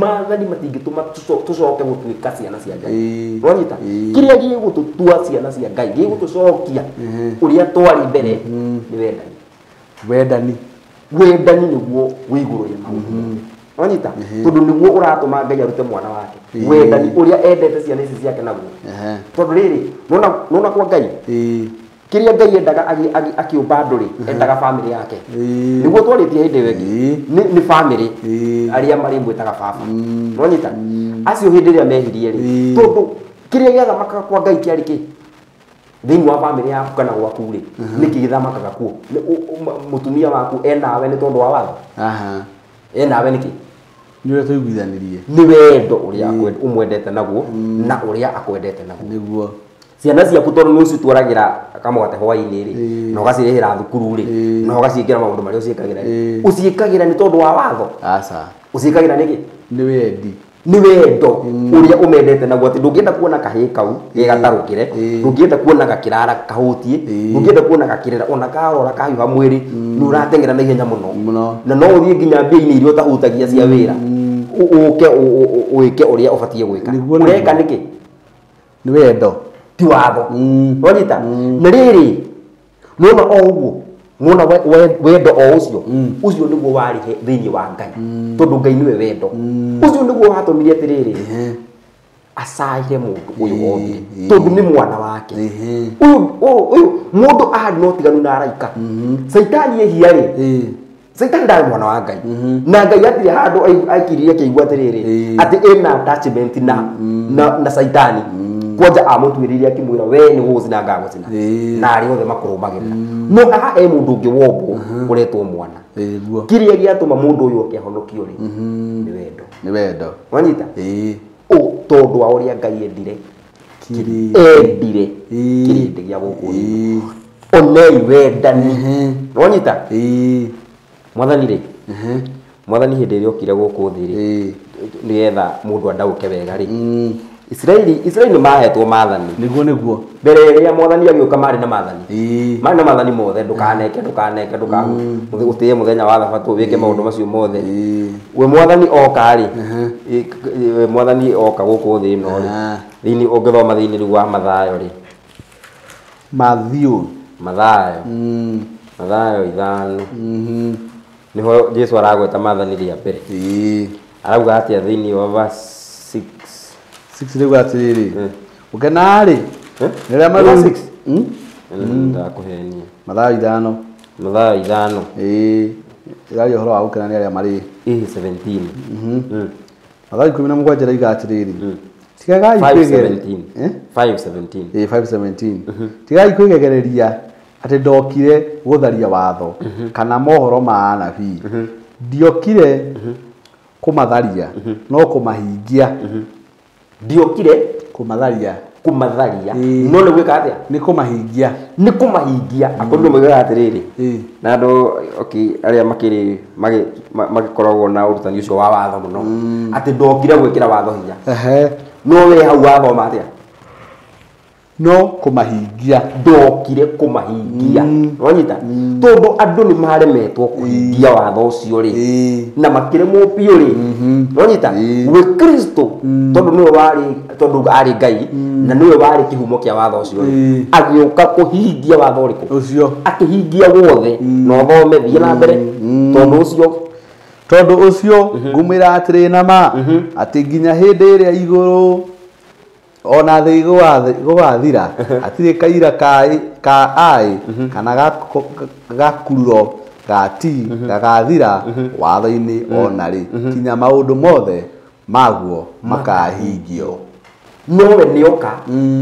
Maathani matingĩtũma tũcoke gũtuĩka ciana cia Ngai. Wanyita? Kĩrĩa gĩgũtũtua ciana cia Ngai gĩgũtũcokia ũrĩa twarĩ mbere nĩ wendani. Wendani. Wendani nĩguo wĩ igũrũ rĩa maũndũ. Wanyita? Tondũ nĩguo ũratũma Ngai arute mwana wake. Wendani ũrĩa endete ciana ici ciake naguo. Tondũ rĩrĩ nona kwa Ngai kĩrĩa Ngai endaga akĩũmba andũ rĩ endaga family yake. Nĩguo twarĩtie hĩndĩ ĩyo ĩngĩ nĩ family arĩa marĩmwĩtaga baba. Wanyita? Acio hĩndĩ ĩrĩa mehirie rĩ tondũ kĩrĩa gĩathamakaga kwa Ngai kĩarĩ kĩ thĩinĩ wa family yaku kana gwaku rĩ nĩkĩ gĩthamakaga kuo? Mũtumia waku enawe nĩ tondũ wa watho? Enawe nĩkĩ? Nĩ ũrĩa tũiguithanirie. Nĩ wendo ũrĩa ũmwendete naguo na ũrĩa akwendete naguo. Nĩguo. Ciana ciaku tondũ nĩ ũcitwaragĩra kamũgate hwaĩ-inĩ rĩ na ũgacirĩhĩra thukuru rĩ na ũgaciĩkĩra maũndũ marĩa ũciĩkagĩra rĩ ũciĩkagĩra nĩ tondũ wa watho? Aca. Ũciĩkagĩra nĩkĩ? Nĩ wendi. Nĩ wendo ũrĩa ũmendete naguo atĩ ndũngĩenda kuona kahĩĩ kau gĩgatarũkĩre, ndũngĩenda kuona gakĩrara kahũtiĩ, ndũngĩenda kuona gakĩrĩra ona karora kahiũha mwĩrĩ nĩ ũrateng'era na ihenya mũno na no ũthiĩ nginya mbia-inĩ iria ũtahutagia cia wĩra ũke ũĩke ũrĩa ũbatiĩ gwĩka. Ũreka nĩkĩ? Nĩ wendo. Ti watho. Wanyita? Na rĩrĩ nona o ũguo nona wendo o ũcio ũcio nĩguo warĩ thĩinĩ wa Ngai tondũ Ngai nĩwe wendo. Ũcio nĩguo watũmire atĩrĩrĩ acaire mũndũ ũyũ wombire tondũ nĩ mwana wake. Ũyũ mũndũ arĩ na ũtiganu na araika. Caitani ehia rĩ Caitani ndarĩ mwana wa Ngai. Na Ngai atirĩ handũ aikirie akĩigua atĩrĩrĩ atĩ ĩna attachment na Caitani. Kwanja amũtuĩrĩire akĩmwĩra we nĩ gũgũcina ngagũcina na arĩa othe makũrũmagĩrĩra. No haha e mũndũ ũngĩ wombwo ũretwo mwana. Kĩrĩa gĩatũma mũndũ ũyũ oke ahonokio rĩ nĩ wendo. Nĩ wendo. Wanyita? Tondũ wa ũrĩa Ngai endire endire kĩrĩndĩ gĩa gũkũ thĩ. Onei wendani. Wanyita? Mwathani rĩ mwathani hĩndĩ ĩrĩa okire gũkũ thĩ rĩ nĩgetha mũndũ andaũke wega rĩ Israeli nĩ mahetwo maathani. Nĩguo nĩguo. Mbere ĩrĩa mwathani agĩũka marĩ na maathani. Marĩ na maathani mothe ndũkaneke ndũkaneke ũtĩe mũthenya wa thabatũ wĩke maũndũ macio mothe. We mwathani oka rĩ we mwathani oka gũkũ thĩ ĩno rĩ thĩinĩ ũngĩthoma thĩinĩ rĩu wa Mathayo rĩ Mathiũ Mathayo Mathayo 5 nĩho Jesu aragweta maathani rĩa mbere. Arauga atĩa thĩinĩ wa verse 6 6 rĩu atĩrĩrĩ ũkena rĩ rĩrĩa marĩ 6 ndakũhenia Mathayo 5 Mathayo 5 ĩraria ũhoro wa gũkena nĩ arĩa marĩ 17 Mathayo 17 raiga atĩrĩrĩ tigagai 5:17 5:17 5:17 tigagai kwĩgegereria atĩ ndokire gũtharia watho kana mohoro ma anabii ndiokire kũmatharia no kũmahingia. Ndiokire kũmatharia kũmatharia no nĩ gwĩka atĩa? Nĩ kũmahingia. Nĩ kũmahingia. Akorwo moigaga atĩrĩrĩ na andũ okay arĩa makĩrĩ magĩkoragwo na ũrutani ũcio wa watho mũno atĩ ndokire gwĩkĩra watho hinya. No we hau wathoma atĩa? No kũmahingia. Ndokire kũmahingia. Wanyita? Tondũ andũ nĩ maremetwo kũhingia watho ũcio rĩ na makĩremwo biũ rĩ. Wanyita? We Kristo tondũ nĩwe warĩ tondũ arĩ Ngai na nĩwe warĩ kĩhumo kĩa watho ũcio rĩ agĩũka kũhingia watho ũrĩkũ? Ũcio. Akĩhingia wothe na ũthome thiĩ na mbere tondũ ũcio ngũmwĩra atĩrĩ na ma atĩ nginya hĩndĩ ĩrĩa igũrũ ona thĩ gũgathira hatirĩ kaira ka ai kana gakururo ga ti gagathira watho-inĩ ona rĩ kinya maũndũ mothe maguo makahingio. Nowe nĩoka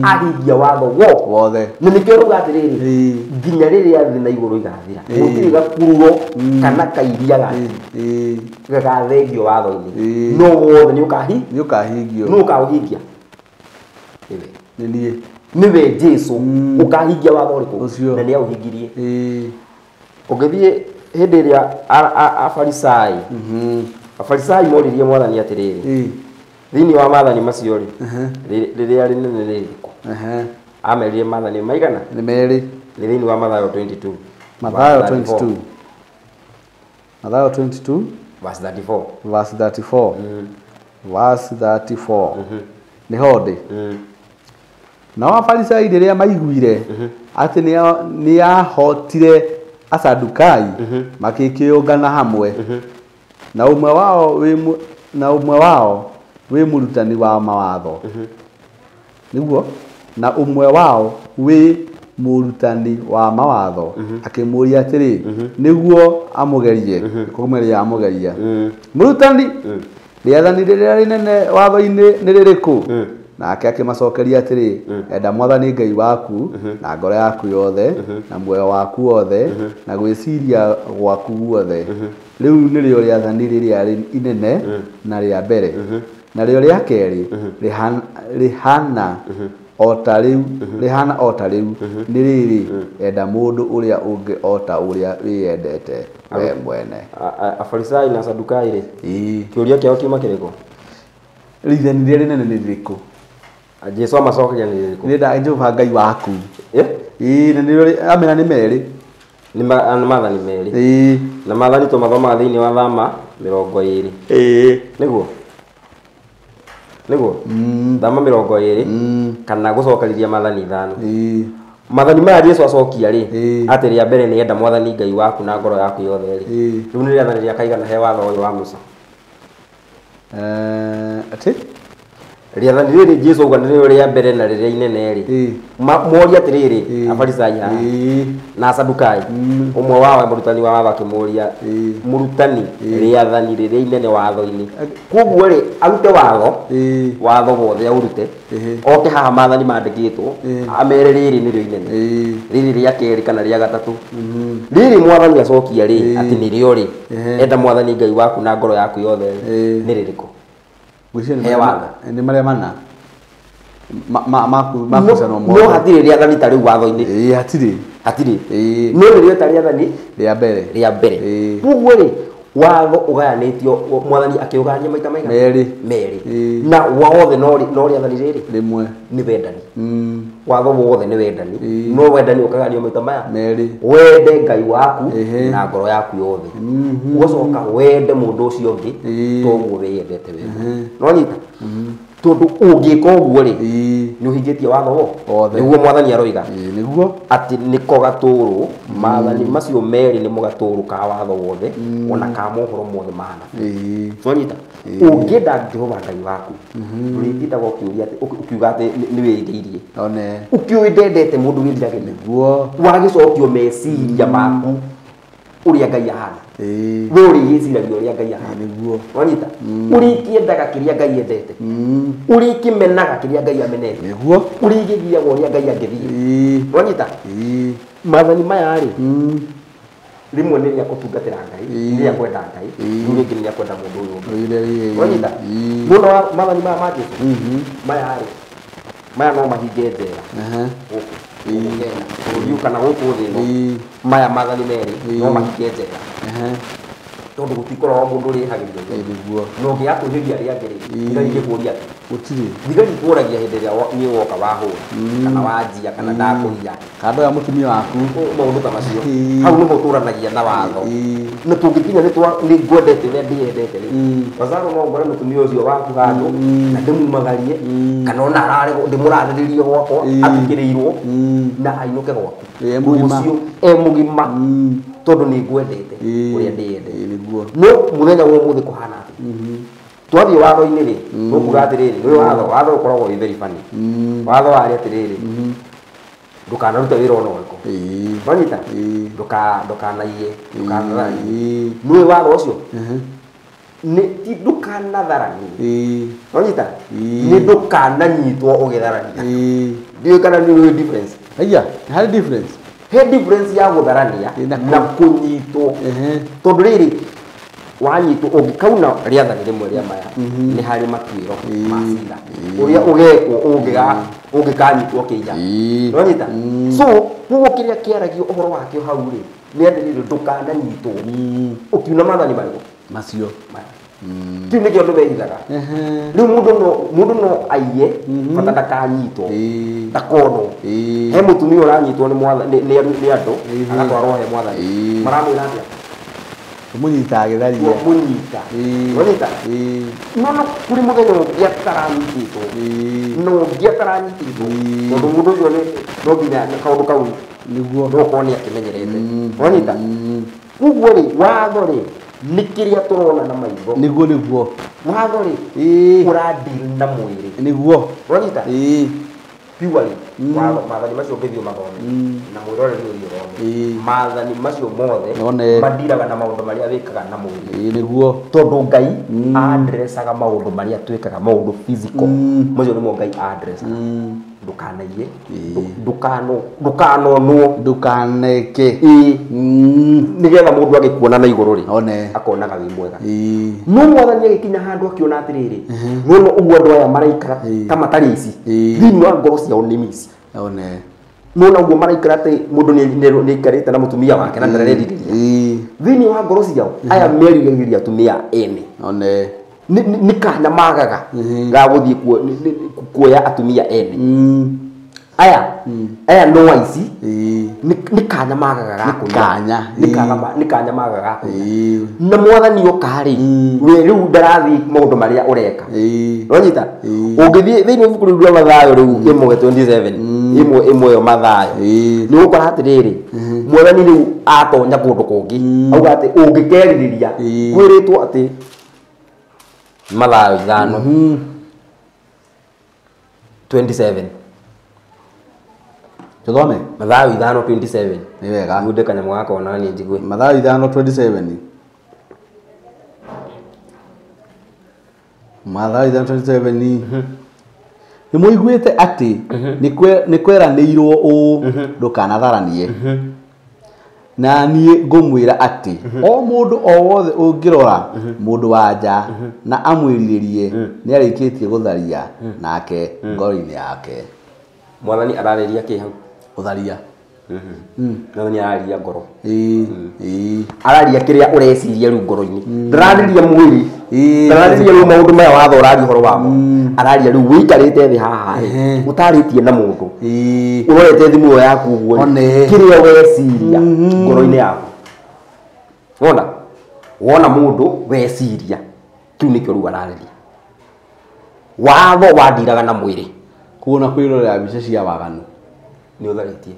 ahingia watho wothe. Na nĩkĩo rauga atĩrĩrĩ, nginya rĩrĩa thĩ na igũrũ igathira, gũtirĩ gakururo kana kairia gagathengio watho-inĩ, no wothe nĩũkahingio. Nũ ũkaũhingia? Nĩwe. Nĩwe Jesu ũkahingia watho ũrĩkũ? Na nĩaũhingirie. Ũngĩthiĩ hĩndĩ ĩrĩa Afarisai Afarisai moririe mwathani atĩrĩrĩ, thĩinĩ wa maathani macio rĩ, rĩrĩa rĩnene nĩ rĩrĩkũ? Amerire maathani maigana? Nĩ merĩ. Nĩ thĩinĩ wa Mathayo 22. Mathayo 22. Mathayo 22 verse 34. Verse 34. Verse 34. Nĩ ho ndĩ. Nao Afarisai rĩrĩa maiguire atĩ nĩahotire Asadukai, makĩkĩũngana hamwe. Na ũmwe wao wĩ mũrutani wa mawatho. Nĩguo? Na ũmwe wao wĩ mũrutani wa mawatho akĩmũũria atĩrĩ, nĩguo amũgerie, kũmũgeria amũgeria. Mũrutani, rĩathani rĩrĩa rĩnene watho-inĩ nĩ rĩrĩkũ? Nake akĩmacokeria atĩrĩ, enda mwathani Ngai waku na ngoro yaku yothe na muoyo waku wothe na gwĩciria gwaku guothe. Rĩu nĩrĩo rĩathani rĩrĩa inene na rĩa mbere. Na rĩo rĩa kerĩ rĩhana o ta rĩu, rĩhana o ta rĩu nĩ rĩrĩ, enda mũndũ ũrĩa ũngĩ o ta ũrĩa wĩyendete we mwene. Afarisai na Asadukai rĩ, kĩũria kĩao kiuma kĩrĩkũ? Rĩathani rĩrĩa rĩnene nĩ rĩrĩkũ? Jesu amacokeria nĩ rĩrĩkũ? Nĩ Jehova Ngai waku. Na nĩrĩo amera nĩ merĩ. Nĩ maathani merĩ. Na maathani tũmathomaga thĩinĩ wa Thama 20. Nĩguo? Nĩguo? Thama 20 kana gũcokanĩria maathani 5. Maathani maya Jesu acokia rĩ, atĩ rĩa mbere nĩ enda mwathani Ngai waku na ngoro yaku yothe rĩ. Rĩu nĩ rĩathani rĩa kaigana he watho ũyũ wa Musa? Atĩ? Rĩathani rĩrĩ Jesu auga nĩrĩo rĩa mbere na rĩrĩa inene rĩ. Moria atĩrĩrĩ, Afarisai haha na Asadukai, ũmwe wao mũrutani wa watho akĩmũũria, mũrutani, rĩathani rĩrĩa inene watho-inĩ. Koguo rĩ, arute watho, watho wothe aũrute, oke haha maathani mandĩkĩtwo, amere rĩrĩ nĩrĩo inene, rĩrĩ rĩa kerĩ kana rĩa gatatũ. Rĩrĩ mwathani acokia rĩ, atĩ nĩrĩo rĩ, enda mwathani Ngai waku na ngoro yaku yothe rĩ, nĩ rĩrĩkũ? Nĩ marĩa mana makucanwo mothe. No hatirĩ rĩathani ta rĩu watho-inĩ. Hatirĩ. Hatirĩ. No nĩrĩo ta rĩathani rĩa mbere. Rĩa mbere. Koguo rĩ, watho ũgayanĩtio, mwathani akĩũgayania maita maigana? Merĩ. Merĩ. Na wothe no rĩathani rĩrĩ? Rĩmwe. Nĩ wendani. Watho wothe nĩ wendani. No wendani ũkagayanio maita maya? Merĩ. Wende Ngai waku na ngoro yaku yothe. Ũgacoka wende mũndũ ũcio ũngĩ toguo wĩyendete we. Nĩwanyita? Tondũ ũngĩka ũguo rĩ, nĩ ũhingĩtie watho wothe. Nĩguo mwathani aroiga. Nĩguo. Atĩ nĩko gatũrũ, maathani macio merĩ nĩmo gatũrũ ka watho wothe, ona ka mohoro mothe mahana. Nĩwanyita? Ũngĩenda Jehova Ngai waku, ndũrĩtindaga ũkĩũria atĩ ũkiuga atĩ nĩ wĩrirĩirie. Ũkĩũĩ ndendete mũndũ wĩriragĩria. Nĩguo. Wagĩcokio meciria maku ũrĩa Ngai ahana. We ũrĩgĩciragia ũrĩa Ngai ahana. Nĩguo. Wanyita? Ũrĩkĩendaga kĩrĩa Ngai endete. Ũrĩkĩmenaga kĩrĩa Ngai amenete. Nĩguo. Ũrĩgĩthiaga ũrĩa Ngai angĩthiĩ. Wanyita? Maathani maya rĩ, rĩmwe nĩ rĩa gũtungatĩra Ngai, nĩ rĩa kwenda Ngai, rĩu rĩngĩ nĩ rĩa kwenda mũndũ ũyũ ũngĩ. Wanyita? Nĩwona maathani maya ma Jesu? Maya rĩ, maya no mahinge njera. Gũkũ Kenya, bũrũri kana gũkũ thĩ ĩno. Maya maathani merĩ no mahinge njera. Tondũ gũtikoragwo mũndũ ũrĩhagĩria. Nĩguo. Na ũngĩaga kwĩhĩria arĩa angĩ rĩ, thigari ingĩkũria atĩa? Gũtirĩ. Thigari ikũragia hĩndĩ ĩrĩa niĩ woka wahũra, kana wanjia, kana ndakũiya. Kando ya mũtumia waku. Maũndũ ta macio. Hau nĩho ũtũranagia na watho. Na tũngĩkinya nĩ ngwendete ũrĩa ndĩyendete rĩ, Lazaro no ngore mũtumia ũcio waku handũ na ndĩmumagarie, kana ona arare ndĩmũrarĩrĩrie gwakwa, athikĩrĩirwo na ainũke gwaku. Mũgima. Ũcio e mũgima tondũ nĩ ngwendete ũrĩa ndĩyendete. Nĩguo. No mũthenya wa ũmũthĩ kũhana atĩa? Twathiĩ watho-inĩ rĩ, tũkuga atĩrĩrĩ, nĩ watho, watho ũkoragwo wĩ very funny. Watho warĩ atĩrĩrĩ, ndũkanarute wĩra ona ũrĩkũ. Wanyita? Ndũkanaiye, ndũkanatharie. Nĩũĩ watho ũcio? Nĩ ti ndũkanatharanie. Wanyita? Nĩ ndũkananyitwo ũgĩtharania. Ndiũĩ kana nĩ ũĩ difference. Aya, harĩ difference. He difference ya gũtharania na kũnyitwo. Tondũ rĩrĩ wanyitwo ũngĩkauna rĩathani rĩmwe rĩa maya nĩ harĩ matuĩro ma cira ũrĩa ũgekwo ũngĩkanyitwo kĩiya. Wanyita? So koguo kĩrĩa kĩaragio ũhoro wakĩo hau rĩ nĩ atĩrĩrĩ ndũkananyitwo ũkiuna maathani marĩkũ macio. Kĩu nĩkĩo andũ mehithaga. Rĩu mũndũ no aiye bata ndakanyitwo ndakonwo. He mũtumia ũranyitwo nĩ andũ agatwarwo he mwathani maramwĩra atĩa? Mũnyita agĩtharia. Mũnyita. Wanyita? No kũrĩ mũthenya ũngĩ ataranyitĩtwo. No ũngĩ ataranyitĩtwo tondũ mũndũ ũcio no nginya kaũndũ kau nĩguo no ũkorwo nĩ akĩmenyerete. Wanyita? Koguo rĩ watho rĩ nĩ kĩrĩa tũrona na maitho. Nĩguo nĩguo. Watho rĩ ũradeal na mwĩrĩ. Nĩguo. Wanyita? Purely watho maathani macio ũngĩthiĩ ũmathome na mwĩroreri ũthiĩ ũthome maathani macio mothe mandiraga na maũndũ marĩa wĩkaga na mwĩrĩ. Nĩguo. Tondũ Ngai addressaga maũndũ marĩa twĩkaga maũndũ physical macio nĩmo Ngai addressaga. Ndũkanaiye, ndũkanonwo, ndũkaneke. Nĩgetha mũndũ agĩkuona na igũrũ rĩ akonaga wĩ mwega. No mwathani agĩkinya handũ akĩona atĩrĩrĩ nĩwona ũguo andũ aya maraikara ta matarĩ ici thĩinĩ wa ngoro ciao nĩ mici. Nĩwona ũguo maraikara atĩ mũndũ nĩ aikarĩte na mũtumia wake na ndarerirĩria thĩinĩ wa ngoro ciao aya meriragĩria atumia ene. Nĩ kanya magaga ga gũthiĩ kuoya atumia ene. Aya no aici nĩ kanya magaga ga kũiya. Nĩ kanya magaga ga kũiya. Na mwathani oka rĩ we rĩu ndarathiĩ maũndũ marĩa ũreka. Wanyita? Ũngĩthiĩ thĩinĩ wa ibuku rĩu rĩa Mathayo rĩu 1:27 ĩmwe ĩyo Mathayo nĩ ũgũkora atĩrĩrĩ mwathani rĩu atonya kũndũ kũngĩ auga atĩ ũngĩkerirĩria kwĩrĩtwo atĩ Mathayo 5:27. Tuthome? Mathayo 5:27. Nĩ wega. Ngunde kanyamũ gaka ona niĩ njigue. Mathayo 5:27. Mathayo 5:27. Nĩ mũiguĩte atĩ nĩ kweranĩirwo ũũ ndũkanatharanie. Na niĩ ngũmwĩra atĩ o mũndũ o wothe ũngĩrora mũndũ wa nja na amwĩrirĩrie nĩ arĩkĩtie gũtharia nake ngoro-inĩ yake. Mwathani ararĩria kĩ hau? Gũtharia. Mwathani ararĩria ngoro. Araria kĩrĩa ũreciria rĩu ngoro-inĩ. Ndararĩria mwĩrĩ. Ndararĩria rĩu maũndũ maya watho ũraria ũhoro wamo. Araria rĩu wĩikarĩte thĩ haha rĩ ũtarĩtie na mũndũ. Ũrorete thimũ ĩyo yaku ũguo rĩ kĩrĩa weciria ngoro-inĩ yaku. Wona? Wona mũndũ weciria kĩu nĩkĩo rĩu ararĩria. Watho wandiraga na mwĩrĩ. Kuona kwĩrorera mbica cia waganu. Nĩ ũtharĩtie.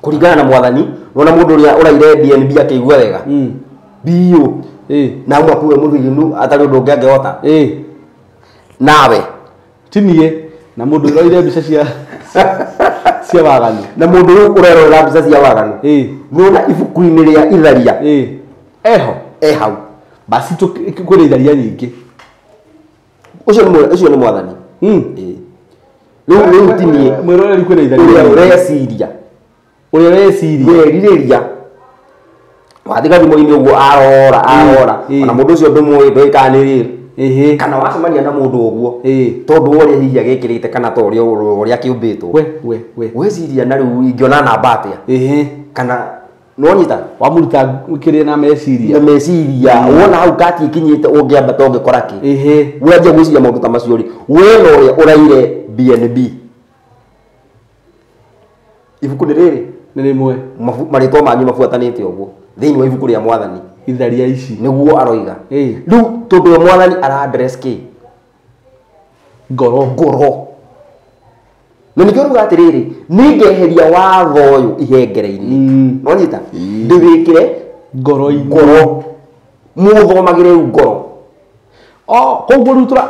Kũringana na mwathani wona mũndũ ũrĩa ũraire BNB akĩigua wega biũ na auma kuwe mũthiginu atarĩ ũndũ ũngĩ angĩhota nawe ti niĩ na mũndũ ũraire mbica cia waganu na mũndũ ũyũ ũrerorera mbica cia waganu nĩwona ibuku-inĩ rĩa itharia eho e hau basi kwĩna itharia nyingĩ. Ũcio nĩ mwathani. Rĩu ti niĩ mwĩroreri kwĩna itharia ũrĩa ũreciria ũrĩa ũreciria werirĩria wathiĩ gathimũ-inĩ ũguo arora ona mũndũ ũcio ndũmũĩ ndũĩ kana nĩ rĩrĩ kana wacemania na mũndũ ũguo tondũ ũrĩa hihi agĩkĩrĩte kana ta ũrĩa akĩũmbĩtwo we weciria na rĩu ingĩona namba atĩa kana nĩwanyita wamũruta kĩrĩa na meciria wona hau kati ikinyĩte ũngĩambata ũngĩkora kĩ wanjia gwĩciria maũndũ ta macio rĩ we na ũrĩa ũraire BNB ibuku nĩ rĩrĩ nĩ rĩmwe marĩtwa manyu mabuatanĩte ũguo thĩinĩ wa ibuku rĩa mwathani itharia ici nĩguo aroiga rĩu tondũ we mwathani ara address kĩ ngoro na nĩkĩo ruga atĩrĩrĩ nĩngeheria watho ũyũ ihengere-inĩ nĩwanyita ndĩwĩkĩre ngoro-inĩ ngoro mũthomagĩre rĩu ngoro koguo rĩu tũra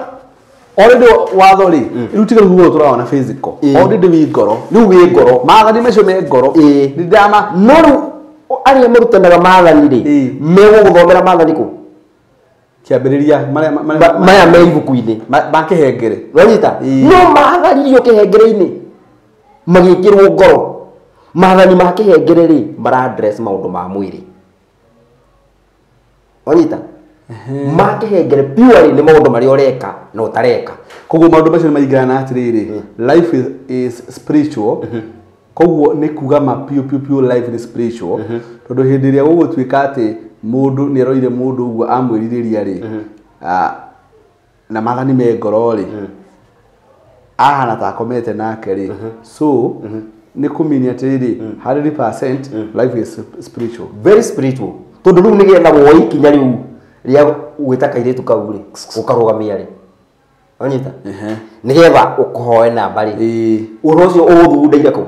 already watho rĩ rĩu tiga rĩu tũraona physical already wĩ ngoro rĩu wĩ ngoro maathani macio me ngoro ndama no rĩu arĩa marutanaga maathani rĩ megũgũthomera maathani kũ Kĩambĩrĩria maya me ibuku-inĩ ma kĩhengere. Wanyita? No matharirio kĩhengere-inĩ magĩkĩrwo ngoro. Maathani ma kĩhengere rĩ mara address maũndũ ma mwĩrĩ. Wanyita? Ma kĩhengere purely nĩ maũndũ marĩa ũreka na ũtareka. Koguo maũndũ macio nĩ maringana atĩrĩrĩ, life is spiritual. Koguo nĩ kuga ma pure life is spiritual. Tondũ hĩndĩ ĩrĩa gũgũtuĩka atĩ mũndũ nĩ aroire mũndũ ũguo amwĩrirĩria rĩ, na maathani me ngoro rĩ, ahana ta akomete nake rĩ, so nĩ kũmini atĩrĩrĩ 100% life is spiritual. Very spiritual. Tondũ rĩu nĩgetha woe ikinya rĩu rĩa gwĩta kairĩtu kau rĩ, ũkarũgamia rĩ. Wanyita? Nĩgetha ũkũhoe namba rĩ, ũhoro ũcio ũgũthundeire kũ?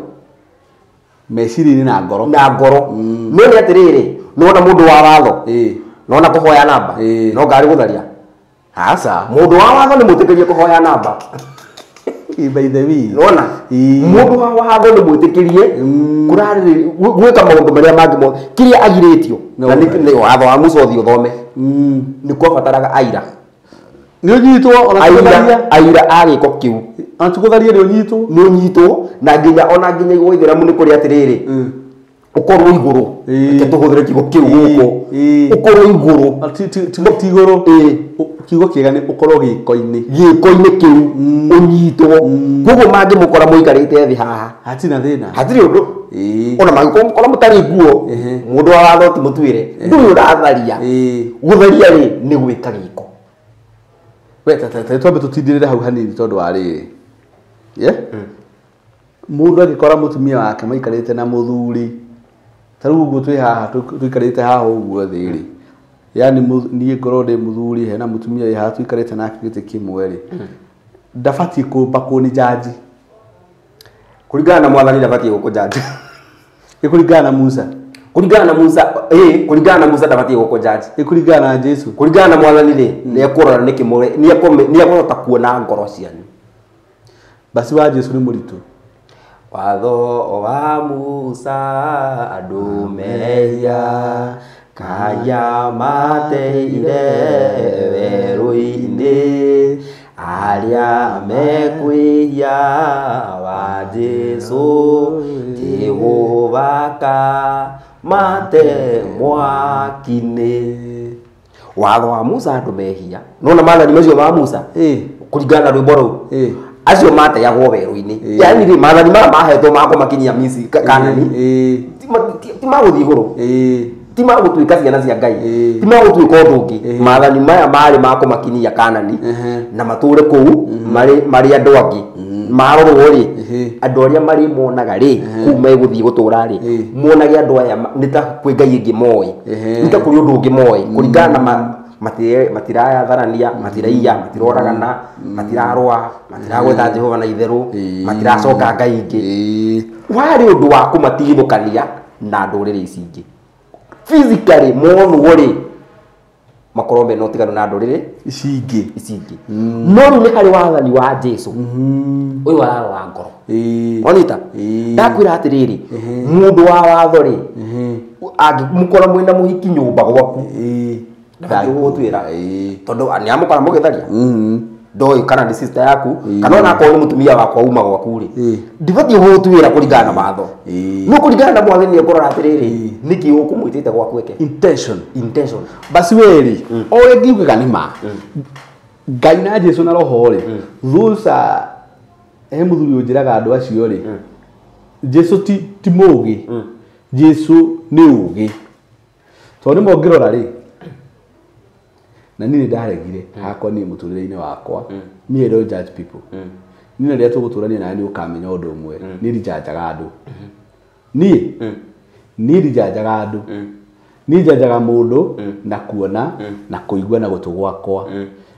Meciria-inĩ na ngoro. Na ngoro. No nĩ atĩrĩrĩ, nona mũndũ wa watho, nona kũhoya namba, no ngarĩ gũtharia. Aca. Mũndũ wa watho nĩ mwĩtĩkĩrie kũhoya namba. By the way. Nona? Mũndũ wa watho nĩ mwĩtĩkĩrie kũrarĩrĩria gwĩka maũndũ marĩa mangĩ mothe kĩrĩa agirĩtio. Na nĩ watho wa Musa ũthiĩ ũthome. Nĩ kwabataraga aira. Nĩ ũnyitwo ona aira aira a gĩko kĩu. Ona ti gũtharia nĩ ũnyitwo. Nĩ ũnyitwo na nginya ona nginya igũithĩramu nĩ kũrĩ atĩrĩrĩ. Ũkorwo igũrũ. Reke tũhũthĩre kiugo kĩu gũkũ. Ũkorwo igũrũ. Ti igũrũ. Kiugo kĩega nĩ ũkorwo gĩko-inĩ. Gĩko-inĩ kĩu ũnyitwo. Koguo mangĩmũkora mũikarĩte thĩ haha. Hatirĩ na thĩna. Hatirĩ ũndũ. Ona mangĩkora mũtarĩ nguo, mũndũ wa watho ti mũtuĩre. Ndũrĩ ũratharia. Gũtharia rĩ nĩ gwĩka gĩko. We ta twambe tũtindĩrĩre hau hanini tondũ wa rĩrĩ. Mũndũ angĩkora mũtumia wake maikarĩte na mũthuri, ta rĩu ũguo twĩ haha tũikarĩte haha ũguo thĩ rĩ, yaani niĩ ngorwo ndĩ mũthuri hena mũtumia wĩ haha tũikarĩte nake gĩtĩ kĩmwe rĩ, ndabatiĩ kũmba kũnĩ-judge. Kũringana na mwathani ndabatiĩ gũkũ-judge. Ĩ kũringana na Musa. Kũringana na Musa, kũringana na Musa ndabatiĩ gũkũ-judge. Ĩ kũringana na Jesu. Kũringana na mwathani rĩ, nĩ ekũrora nĩkĩ nĩ ekũhota kuona ngoro cianyu. Basi wa Jesu nĩ mũritũ. Watho wa Musa andũ mehia kaya mateire werũ-inĩ arĩa mekwĩhia wa Jesu Jehova ka mate mwaki-inĩ. Watho wa Musa andũ mehia nona maathani macio ma Musa kũringana na rwĩmbo rũu acio mateagwo werũ-inĩ. Yaani rĩ maathani maya mahetwo ma kũmakinyia Misiri Kanani ti ma gũthiĩ igũrũ, ti ma gũtuĩka ciana cia Ngai, ti ma gũtuĩka ũndũ ũngĩ. Maathani maya marĩ ma kũmakinyia Kanani na matũre kũu marĩ andũ angĩ. Marorwo rĩ, andũ arĩa marĩ monaga rĩ kũu megũthiĩ gũtũra rĩ, monage andũ aya nĩ ta kwĩ Ngai ĩngĩ moĩ, nĩ ta kũrĩ ũndũ ũngĩ moĩ kũringana na matirayatharania, matiraiya, matiroragana, matirarũa, matiragweta Jehova na itherũ, matiracoka Ngai ingĩ. Warĩ ũndũ wa kũmatigithũkania na ndũrĩrĩ ici ingĩ. Physically monwo rĩ makorwo mena ũtiganu na ndũrĩrĩ ici ingĩ. Ici ingĩ. No rĩu nĩ harĩ wathani wa Jesu ũyũ ararora ngoro. Wanyita? Ndakwĩra atĩrĩrĩ, mũndũ wa watho rĩ angĩmũkora mwĩna mũhiki nyũmba gwaku ndabatiĩ gũgũtuĩra tondũ nĩ amũkora mũgĩtharia ndoĩ kana nĩ sister yaku kana ona akorwo nĩ mũtumia wakwa uma gwaku rĩ ndibatiĩ gũgũtuĩra kũringana na watho. No kũringana na mwathani nĩ ekũrora atĩrĩrĩ nĩkĩ ũkũmwĩtĩte gwaku eke. Intention. Intention. Basi we rĩ o ĩngiugaga nĩ ma Ngai na Jesu na roho rĩ, those are he mũthuri ũnjĩraga andũ acio rĩ, Jesu ti mũũgĩ, Jesu nĩ ũũgĩ. Tondũ nĩ mongĩrora rĩ, na niĩ nĩ ndaregire hakwa niĩ mũtũrĩre-inĩ wakwa, niĩ I don't judge people. Niĩ rĩrĩa tũgũtũrania nawe nĩ ũkamenya ũndũ ũmwe, niĩ ndijanjaga andũ. Niĩ ndijanjaga andũ. Niĩ njanjaga mũndũ na kuona na kũigua na gũtũ gwakwa.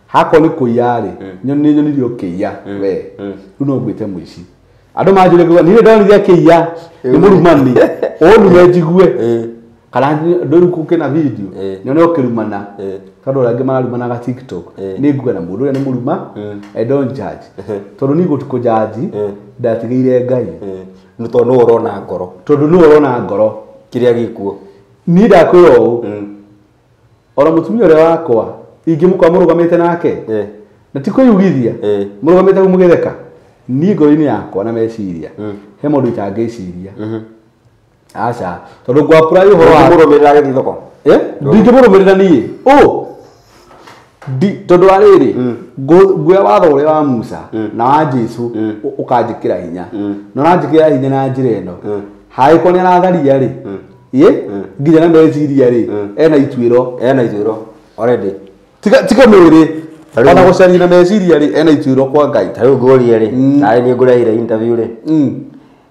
Hakwa nĩ kũiya rĩ, nĩ nyonire ũkĩiya we, rĩu no ngwĩte mũici. Andũ manjũrie ngauga niĩ ndonire akĩiya nĩ mũrumani, ũndume njigue. Kana ndũrĩ gũkĩna video nyone ũkĩrumana tondũ arĩa angĩ mararumanaga TikTok nĩ nguga na mũndũ ũrĩa nĩ mũruma. I don't judge tondũ niĩ gũtikũjudge ndatigĩire Ngai. Nĩ tondũ nĩwe ũrona ngoro. Tondũ nĩwe ũrona ngoro kĩrĩa gĩkuo. Niĩ ndakwĩra ũũ, ona mũtumia ũrĩa wakwa Ingĩmũkora mũrũgamĩte nake na ti kwĩyugithia mũrũgamĩte hau mũgĩtheka niĩ ngoro-inĩ yakwa na meciria he maũndũ itangĩciria aca tondũ ngũ-apply ũhoro wa Ndũngĩmũrũmĩrĩra agĩthiĩ thoko ndingĩmũrũmĩrĩra niĩ tondũ wa rĩrĩ nguoya watho ũrĩa wa Musa na wa Jesu ũkanjĩkĩra hinya na ũranjĩkĩra hinya na njĩra ĩno hangĩkorwo nĩ aratharia rĩ nginya na meciria rĩ ena ituĩro already tiga mwĩrĩ ona gũcaria na meciria rĩ ena ituĩro kwa Ngai ta rĩu ngũrie rĩ narĩ niĩ ngũrehire interview rĩ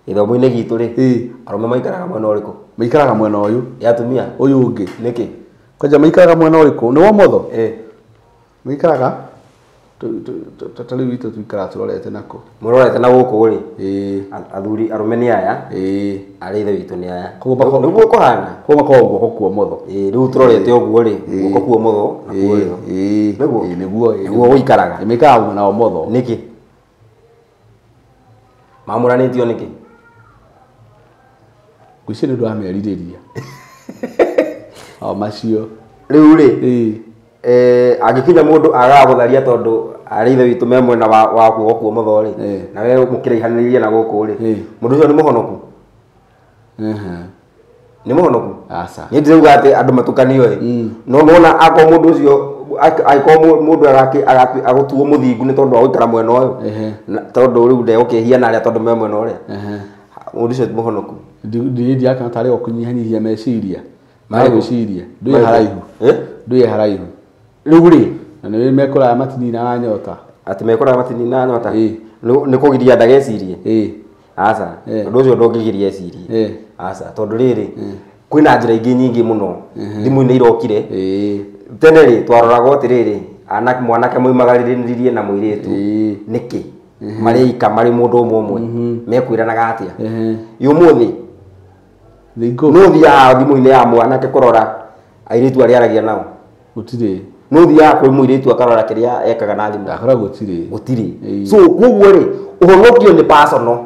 gĩthomo-inĩ gitũ rĩ arũme maikaraga mwena ũrĩkũ maikaraga mwena ũyũ ya atumia ũyũ ũngĩ nĩkĩ kwanja maikaraga mwena ũrĩkũ nĩ wa ũmotho maikaraga ta rĩu itũ tuikaraga tũrorete nako mũrorete na gũkũ rĩ athuri arũme nĩ aya arĩa ithe witũ nĩ aya nĩguo kũhana koguo makoragwo guoko kwa ũmotho rĩu tũrorete ũguo rĩ guoko kwa ũmotho na kwa ũrĩo nĩguo nĩguo gũikaraga maikaraga mwena wa ũmotho nĩkĩ mamũranĩtio nĩkĩ ngwĩciria nĩ ũndũ wa merirĩria o macio rĩu rĩ angĩkinya mũndũ agaga gũtharia tondũ arĩa ithe witũ me mwena wa guoko kwa ũmotho rĩ na we mũkĩraihanĩrĩria na gũkũ rĩ mũndũ ũcio nĩ mũhonoku nĩ mũhonoku aca niĩ ndĩrauga atĩ andũ matukanio ĩ no nĩwona akorwo mũndũ ũcio angĩkorwo mũndũ agũtuo mũthingu nĩ tondũ wa gũikara mwena ũyũ tondũ rĩu ndegũkĩhia na arĩa tondũ me mwena ũrĩa mũndũ ũcio ti mũhonoku ndirakĩona tarĩ o kũnyihanyihia meciria magwĩciria ndũye haraihu ndũye haraihu rĩu rĩ na nĩ mekũraya matininaga nyota atĩ mekũraya matininaga nyota nĩ kũgiria ndagecirie aca ũndũ ũcio ndũngĩgiria ecirie aca tondũ rĩrĩ kwĩna njĩra ingĩ nyingĩ mũno thimũ-inĩ irokire tene rĩ twaroragwo atĩrĩrĩ mwanake moimagarĩrĩrie na mũirĩtu nĩkĩ marĩ ika marĩ mũndũ ũmwe ũmwe mekwĩranaga atĩa ũmũthĩ no ũthiaga thimũ-inĩ ya mwanake kũrora airĩtu arĩa aragia nao gũtirĩ no ũthiaga kwĩ mũirĩtu akarora kĩrĩa ekaga na thimũ ndakora gũtirĩ gũtirĩ so koguo rĩ ũhonokio nĩ personal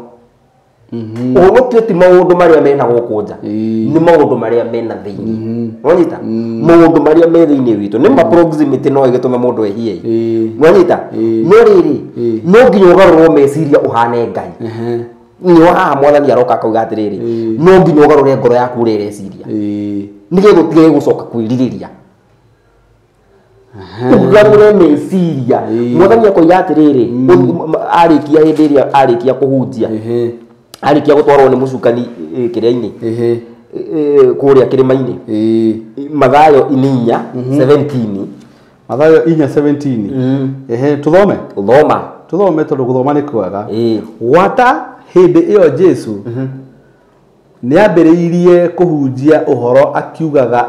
ũhonokio ti maũndũ marĩa mena gũkũ nja nĩ maũndũ marĩa mena thĩinĩ nwanyita maũndũ marĩa me thĩinĩ witũ nĩ ma proximity no ĩgĩtũme mũndũ ehie nwanyita no rĩrĩ no nginya ũgarũrwo meciria ũhane Ngai nĩho haha mwathani aroka akauga atĩrĩrĩ no nginya ũgarũre ngoro yaku ũrĩa ĩreciria nĩgetha ũtige gũcoka kwĩrirĩria ũgarũre meciria mwathani akoiga atĩrĩrĩ arĩkia hĩndĩ ĩrĩa arĩkia kũhunjia arĩkia gũtwarwo nĩ mũcukani kĩrĩa-inĩ kũrĩa kĩrĩma-inĩ Mathayo 4:17 Mathayo 4:17 tũthome gũthoma tũthome tondũ gũthoma nĩ kwega gwata hĩndĩ ĩyo Jesu nĩambĩrĩirie kũhunjia ũhoro akiugaga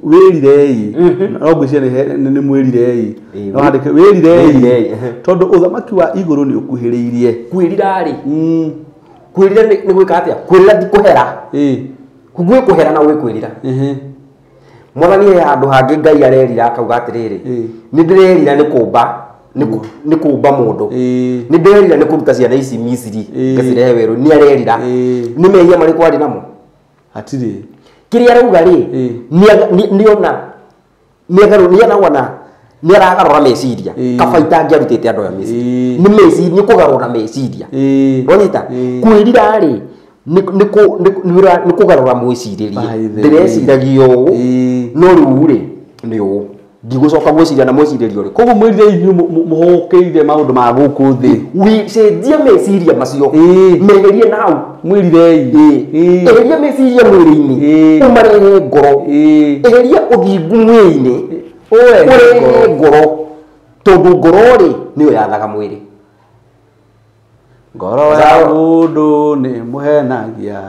wĩrirei no ngwĩciria nĩ mwĩrirei no handĩke wĩrirei tondũ ũthamaki wa igũrũ nĩ ũkuhĩrĩirie kwĩrira rĩ kwĩrira nĩ gwĩka atĩa kwĩrira ti kũhera gwĩ kũhera na gwĩ kwĩrira mwathani he handũ hangĩ Ngai arerira akauga atĩrĩrĩ nĩ ndĩrerira nĩ kũmba nĩ kũmba mũndũ nĩ ndĩrerira nĩ kũruta ciana ici Misiri ngacirehe werũ nĩ arerira nĩ mehia marĩkũ arĩ namo hatirĩ kĩrĩa arauga rĩ nĩona nĩ aragarũra meciria kaba itangĩarutĩte andũ aya Misiri nĩ meciria nĩ kũgarũra meciria wanyita kwĩrira rĩ nĩ kũgarũra mwĩcirĩrie ndĩreciragia ũũ no rĩu rĩ nĩ ũũ ndigũcoka gwĩciria na mwĩcirĩrie ũrĩkũ koguo mwĩrire inyuĩ mũhũkĩire maũndũ ma gũkũ thĩ cenjia meciria macio meherie na hau mwĩrirei eheria meciria mwĩrĩ-inĩ ũmarehe ngoro eheria ũthingu mwĩrĩ-inĩ ũrehe ngoro tondũ ngoro rĩ nĩyo yathaga mwĩrĩ ngoro ya mũndũ nĩ mũhenagia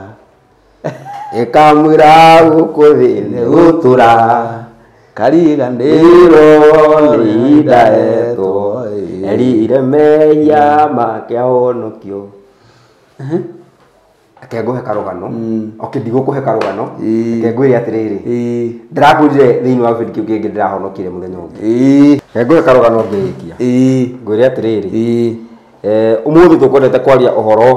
ĩkamwĩra gũkũ thĩ nĩ gũtũra kariganĩrwo nĩ ihinda etwo erire mehia make ahonokio reke ngũhe karũgano okay ndigũkũhe karũgano reke ngwĩre atĩrĩrĩ ndĩrakwĩrire thĩinĩ wa gĩbindi kĩu kĩngĩ ndĩrahonokire mũthenya ũngĩ reke ngũhe karũgano ngĩrĩkia ngwĩre atĩrĩrĩ ũmũthĩ tũkwendete kwaria ũhoro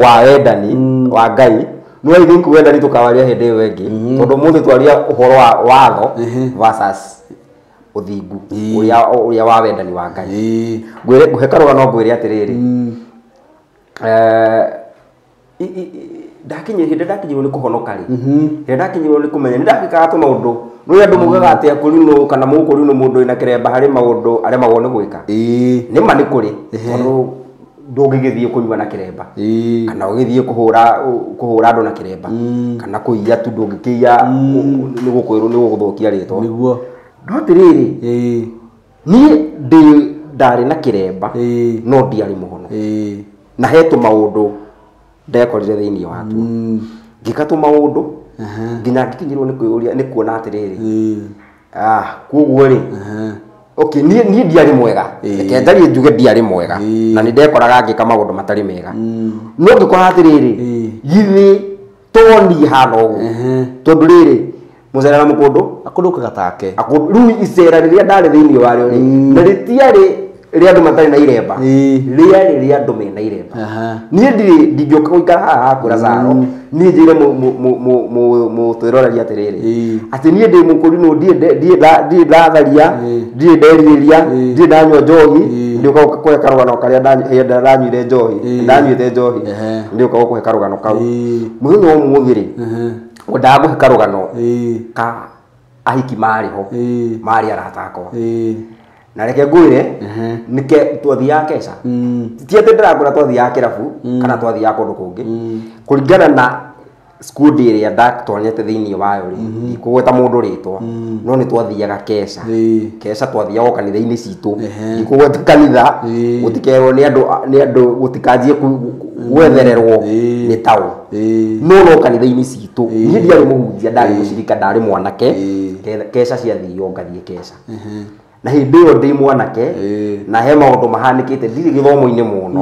wa wendani wa Ngai no I think wendani tũkawaria hĩndĩ ĩyo ĩngĩ tondũ ũmũthĩ twaria ũhoro wa watho versus Ũthingu ũrĩa wa wendani wa Ngai. Ngwĩre ngũhe karũgano ngwĩre atĩrĩrĩ. Ndakinyĩrwo hĩndĩ ndakinyĩrwo nĩ kũhonoka rĩ. Hĩndĩ ndakinyĩrwo nĩ kũmenya nĩ ndagĩkaga tũmaũndũ. Nĩ andũ mugaga atĩ akũrinũ kana mũkũrinũ mũndũ wĩna kĩremba harĩ maũndũ aremagwo nĩ gwĩka. Nĩ ma nĩ kũrĩ tondũ ndũngĩgĩthiĩ kũnyua na kĩremba kana ũgĩthiĩ kũhũra andũ na kĩremba kana kũiya tu ndũngĩkĩiya nĩ gũkwĩrwo nĩ gũgũthũkia rĩtwa. Nĩguo. No atĩrĩrĩ niĩ ndarĩ na kĩremba no ndiarĩ mũhono. Na he tũmaũndũ ndekorire thĩinĩ watuo. Ngĩka tũmaũndũ nginya ngĩkinyĩrwo nĩ kwĩyũria nĩ kuona atĩrĩrĩ koguo rĩ okay niĩ ndiarĩ mwega reke njarie njuge ndiarĩ mwega na nĩ ndekoraga ngĩka maũndũ matarĩ mega no ngĩkora atĩrĩrĩ githĩ to niĩ hana ũguo tondũ rĩrĩ mũcera na mũkũndũ akũndũkaga take rĩu icera rĩrĩa ndarĩ thĩinĩ warĩo rĩ na rĩtiarĩ rĩa andũ matarĩ na iremba rĩarĩ rĩa andũ mena iremba. Niĩ ndirĩ ndingĩũka gũikara haha haku Lazaro niĩ njĩre mũtwĩroreria atĩrĩrĩ atĩ niĩ ndĩ mũkũrinũ ndirĩ ndatharia ndirĩ nderirĩria ndirĩ ndanyua njohi ndĩũka gũkũhe karũgano karĩa ndanyuire njohi ndanyuĩte njohi ndĩũka gũkũhe karũgano kau. Mũthenya ũmũthĩ rĩ ngwendaga ngũhe karũgano ka ahiki marĩ ho marĩ arata akwa. Na reke ngwĩre nĩke twathiaga keca ti atĩ ndĩrakwĩra twathiaga kĩrabu kana twathiaga kũndũ kũngĩ kũringana na squad ĩrĩa ndatonyete thĩinĩ wayo rĩ ndikũgweta mũndũ rĩtwa no nĩ twathiaga keca. Keca twathiaga kanitha-inĩ citũ ndikũgweta kanitha gũtikerwo nĩ andũ gũtikanjie gwethererwo nĩ taũ no kanitha-inĩ citũ niĩ ndiarĩ mũhunjia ndarĩ mũcirika ndarĩ mwanake keca ciathio ngathiĩ keca. Na hĩndĩ ĩyo ndĩ mwanake na he maũndũ mahanĩkĩte ndirĩ gĩthomo-inĩ mũno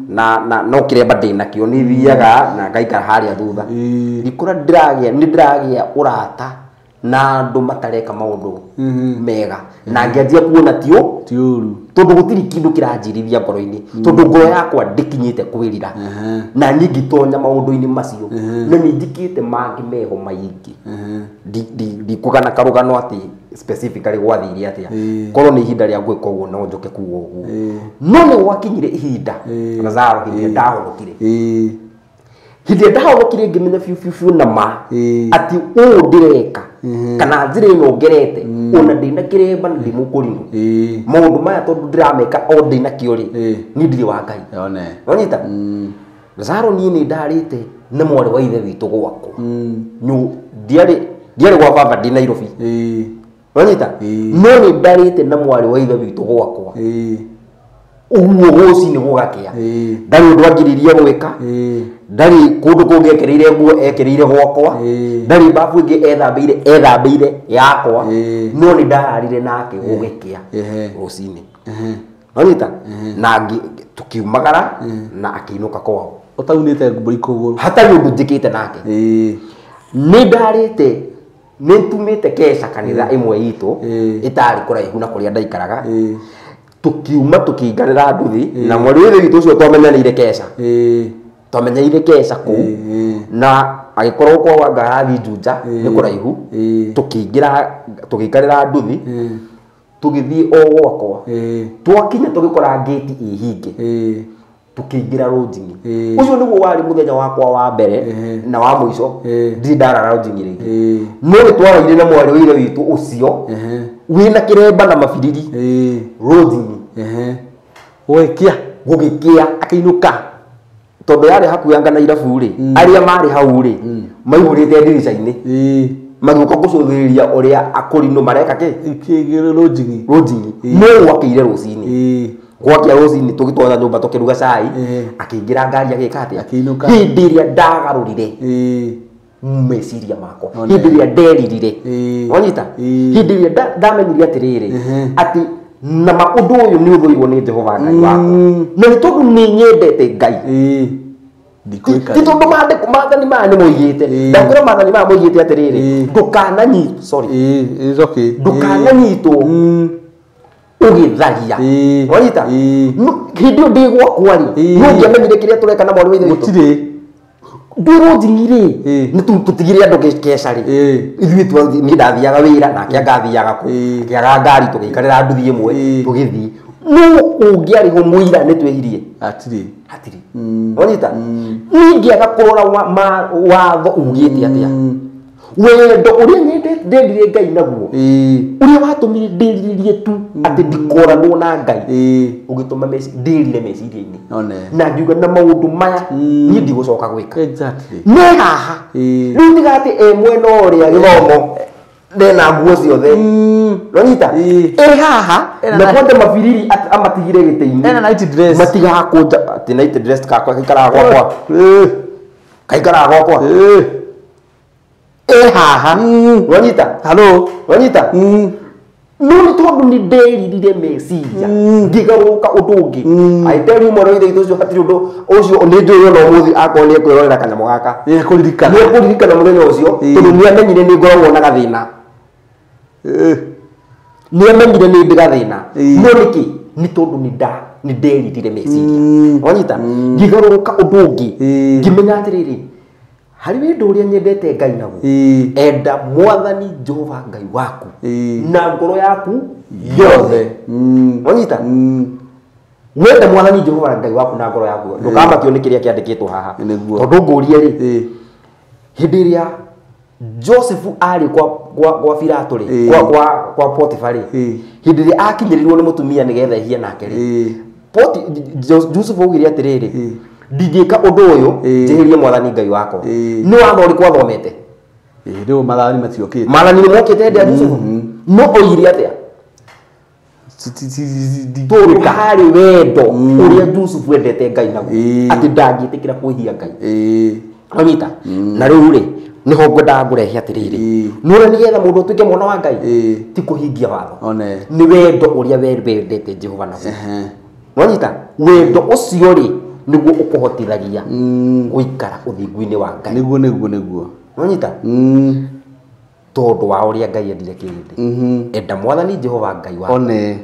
na no kĩremba ndĩ nakĩo nĩ thiaga na ngaikara harĩa thutha ngĩkora nĩ ndĩragĩa ũrata na andũ matareka maũndũ mega na ngĩanjia kuona ti ũru tondũ gũtirĩ kĩndũ kĩranjirithia ngoro-inĩ tondũ ngoro yakwa ndĩkinyĩte kwĩrira na niĩ ngĩtonya maũndũ-inĩ macio na nĩ njĩkĩte mangĩ meho maingĩ ndikũgana karũgano atĩ specifically gwathire atĩa korwo nĩ ihinda rĩa gwĩka ũguo no njoke kuga ũguo no nĩ gwakinyire ihinda Lazaro hĩndĩ ĩrĩa ndahonokire hĩndĩ ĩrĩa ndahonokire ngĩmenya biũ biũ biũ na ma atĩ ũũ ndĩreka kana njĩra ĩno ngerete ona ndĩna kĩremba na ndĩ mũkũrinũ maũndũ maya tondũ ndĩrameka o ndĩna kĩo rĩ niĩ ndirĩ wa Ngai. Wanyita Lazaro niĩ nĩ ndarĩte na mwarĩ wa ithe witũ gwakwa ndiarĩ gwa baba ndĩ Nairobi. Wanyita no nĩ ndarĩte na mwarĩ wa ithe witũ gwakwa ũguo rũcinĩ gũgakĩa ndarĩ ũndũ angiririe gwĩka ndarĩ kũndũ kũngĩ ekereire nguo ekereire gwakwa ndarĩ babu ĩngĩ ethambĩire yakwa no nĩ ndararire nake gũgĩkĩa rũcinĩ. Wanyita na tũkiumagara na akĩinũka kwao ũtaunĩte mbũri kũgũrũ hatarĩ ũndũ njĩkĩte nake. Nĩ ndarĩte nĩ tumĩte keca kanitha ĩmwe itũ ĩtarĩ kũraihu na kũrĩa ndaikaraga tukiuma tukiinganĩra nduthi na mwarĩ wa ithe witũ ũcio twamenyanĩire keca twamenyanĩire keca kũu na agĩkorwo kwao anga arathiĩ Juja nĩ kũraihu tũkĩingĩra tũgĩikarĩra nduthi tũgĩthiĩ o gwakwa twakinya tũgĩkora ngĩti ĩ hinge tukiingira rũnjingi ucio niguo wari muthenya wakwa wa mbere na wa muico ndirĩ ndarara rũnjingi rĩngĩ no nĩ twaraire na mwarĩ wa ithe witũ ũcio wĩna kĩremba na mabiriri rũnjingi gũgĩkĩa gũgĩkĩa akĩinũka tondũ yarĩ hakuhĩ anga na irabu rĩ arĩa marĩ hau rĩ maihũrĩte ndirica-inĩ magĩũka gũcũthĩrĩria ũrĩa akũrinũ mareka kĩ rũnjingi rũnjingi no gwakĩire rũcinĩ gwakia rũcinĩ tũgĩtonya nyũmba tũkĩruga cai akĩingĩra ngari agĩka atĩa hĩndĩ ĩrĩa ndagarũrire meciria makwa hĩndĩ ĩrĩa nderirire wanyita hĩndĩ ĩrĩa ndamenyire atĩrĩrĩ atĩ na maũndũ ũyũ nĩ ũthũirwo nĩ Jehova Ngai wakwa na nĩ tondũ nĩ nyendete Ngai ti tondũ maandĩko maathani maya nĩ moigĩte ndakwĩra maathani maya moigĩte atĩrĩrĩ ndũkananyitwo sorry ndũkananyitwo ũgĩtharia wanyita hĩndĩ ĩyo ndĩ gwakwa rĩ no ndiamenyire kĩrĩa tũreka na mwarĩ wa ithe witũ gũtirĩ Ndwĩ rĩ nĩ tũtigire andũ keca rĩ ithuĩ niĩ ndathiaga wĩra nake angathiaga kũ akĩaga ngari tũgĩikarĩra nduthi ĩmwe tũgĩthiĩ no ũngĩarĩho mũira nĩ twĩhirie hatirĩ hatirĩ wanyita niĩ ngĩaga kũrora watho ugĩte atĩa wendo ũrĩa nyendete ndendire Ngai naguo ũrĩa watũmire ndĩrirĩrie tu atĩ ndikoranwo na Ngai ũgĩtũma ndĩrire meciria-inĩ na ngiuga na maũndũ maya niĩ ndigũcoka gwĩka exactly nĩ haha rĩu tiga atĩ e mwena ũrĩa gĩthomo ndena nguo ciothe nonyita ĩ haha na kwenda mabiriri amatigire gĩtĩ-inĩ ena night dress matigakũnja atĩ night dress kakwa gaikaraga gwakwa kaikaraga gwakwa ĩ haha wanyita hello wanyita no nĩ tondũ nĩ nderirire meciria ngĩgarũrũka ũndũ ũngĩ I tell you mwana witũ ũcio hatirĩ ũndũ ũcio nĩ njũĩ ona ũmũthĩ akorwo nĩ ekwĩrorera kanyamũ gaka nĩ ekũririkana mũthenya ũcio tondũ nĩ amenyire nĩ ngoragwo na gathĩna nĩ amenyire nĩ ndĩ gathĩna no nĩkĩ nĩ tondũ nĩ nderirire meciria wanyita ngĩgarũrũka ũndũ ũngĩ ngĩmenya atĩrĩrĩ harĩ wendo ũrĩa nyendete Ngai naguo enda mwathani Jehova Ngai waku na ngoro yaku yothe wanyita wenda mwathani Jehova Ngai waku na ngoro yaku ndũkamakio nĩ kĩrĩa kĩandĩkĩtwo haha tondũ ngũrie rĩ hĩndĩ ĩrĩa Joseph arĩ kwa Pilato rĩ kwa Potiphar rĩ hĩndĩ ĩrĩa akinyĩrĩirwo nĩ mũtumia nĩgetha ehie nake rĩ Joseph augire atĩrĩrĩ ndingĩka ũndũ ũyũ njĩhĩrie mwathani Ngai wakwa nĩ watho ũrĩkũ athomete rĩu maathani matiokĩte maathani nĩ mokĩte hĩndĩ ya Yusufu no oigire atĩa tondũ harĩ wendo ũrĩa Yusufu endete Ngai naguo atĩ ndangĩtĩkĩra kwĩhia Ngai wanyita na rĩu rĩ nĩho ngwendaga ngũrehe atĩrĩrĩ nĩũrĩa nĩgetha mũndũ atuĩke mwana wa Ngai ti kũhingia watho nĩ wendo ũrĩa wendete Jehova naguo wanyita wendo ũcio rĩ niguo ukuhotithagia guikara uthingu-inĩ wa Ngai niguo niguo niguo wanyita tondu wa uria Ngai endire kĩrĩndĩ enda mwathani Jehova Ngai waku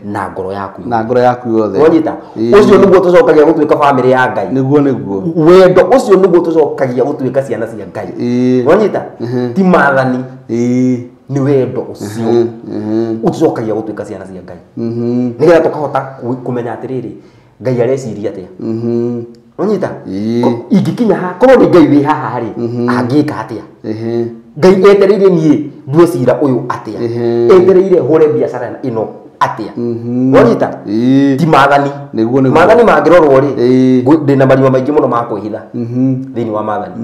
na ngoro yaku na ngoro yaku yothe wanyita ucio niguo tucokagia gutuika family ya Ngai niguo niguo wendo ucio niguo tucokagia gutuika ciana cia Ngai wanyita ti maathani ni wendo ucio utucokagia gutuika ciana cia Ngai nigetha tukahota kumenya atiriri Ngai areciria atia wanyita ingĩkinya haha korwo nĩ Ngai wĩ haha rĩ angĩka atia Ngai etereire niĩ ndue cira ũyũ atia etereire hũre biacara ĩno atia wanyita ti maathani maathani mangĩrorwo rĩ ndĩna marima maingĩ mũno ma kwĩhitha thĩinĩ wa maathani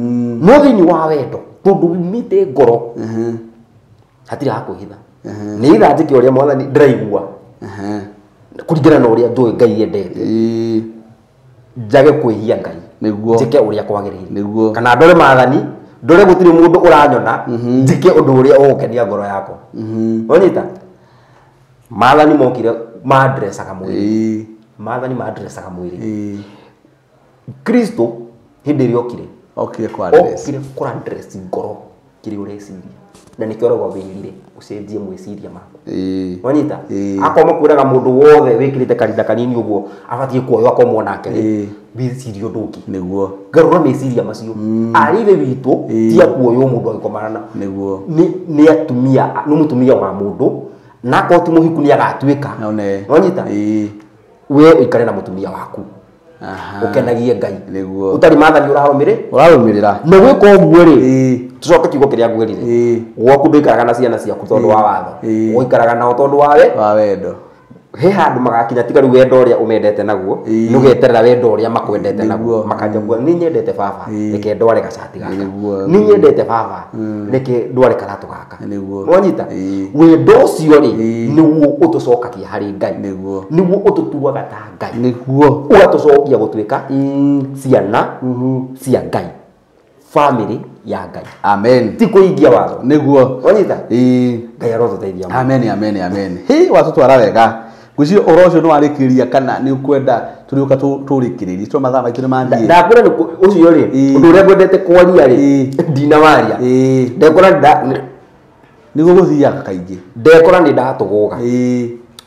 no thĩinĩ wa wendo tondũ umĩte ngoro hatirĩ ha kwĩhitha nĩ itha njĩke ũrĩa mwathani ndĩraigua kũringana na ũrĩa njũĩ Ngai endete njage kwĩhia Ngai nĩguo njĩke ũrĩa kwagĩrĩire nĩguo kana ndore maathani ndore gũtirĩ mũndũ ũranyona njĩke ũndũ ũrĩa ũgũkenia ngoro yakwa wanyita maathani mokire mandressaga mwĩrĩ maathani mandressaga mwĩrĩ Kristo hĩndĩ ĩrĩa okire okire kũandress ngoro kĩrĩa ũreciria na nĩkĩo ũrauga wĩrire ũcenjie mwĩciria maku wanyita akorwo makwĩraga mũndũ wothe wĩkĩrĩte karinda kanini ũguo abatiĩ kuoywo akomwo nake rĩ wĩcirie ũndũ ũngĩ nĩguo garũra meciria macio arĩ ithe witũ ti akuoywo mũndũ agĩkomana na nĩguo nĩ atumia nĩ mũtumia wa mũndũ na akorwo ti mũhiku nĩ agatuĩka wanyita we ũikare na mũtumia waku ukenagie Ngai nĩguo ũtarĩ maathani ũrarũmĩrĩra na gwĩka ũguo rĩ tucoke kiugo kĩrĩa ngwĩrire gwaku ndũikaraga na ciana ciaku tondũ wa watho ũikaraga nao tondũ wa wendo he handũ magakinya tiga rĩu wendo ũrĩa ũmendete naguo nĩ ũgeterera wendo ũrĩa makwendete naguo makanja kuga nĩ nyendete baba reke ndware gacati gaka nĩ nyendete baba reke ndware karatũ gaka wanyita wendo ũcio rĩ nĩguo ũtũcokagia harĩ Ngai nĩguo ũtũtuaga ta Ngai nĩguo ũgatũcokia gũtuĩka ciana cia Ngai family ya Ngai amen ti kũhingia watho nĩguo wanyita Ngai arotũteithia amen amen amen hĩ watũtwara wega gwĩciria ũhoro ũcio nĩ warĩkĩrĩria kana nĩ ũkwenda tũrĩũka tũrĩkĩrĩrie tondũ mathaa maitũ nĩ mathiĩ ndakwĩra nĩ ũcio rĩ ũndũ ũrĩa ngwendete kwaria rĩ ndinawaria ndekora nĩguo gũthiaga kaingĩ ndekora nĩ ndatũgũga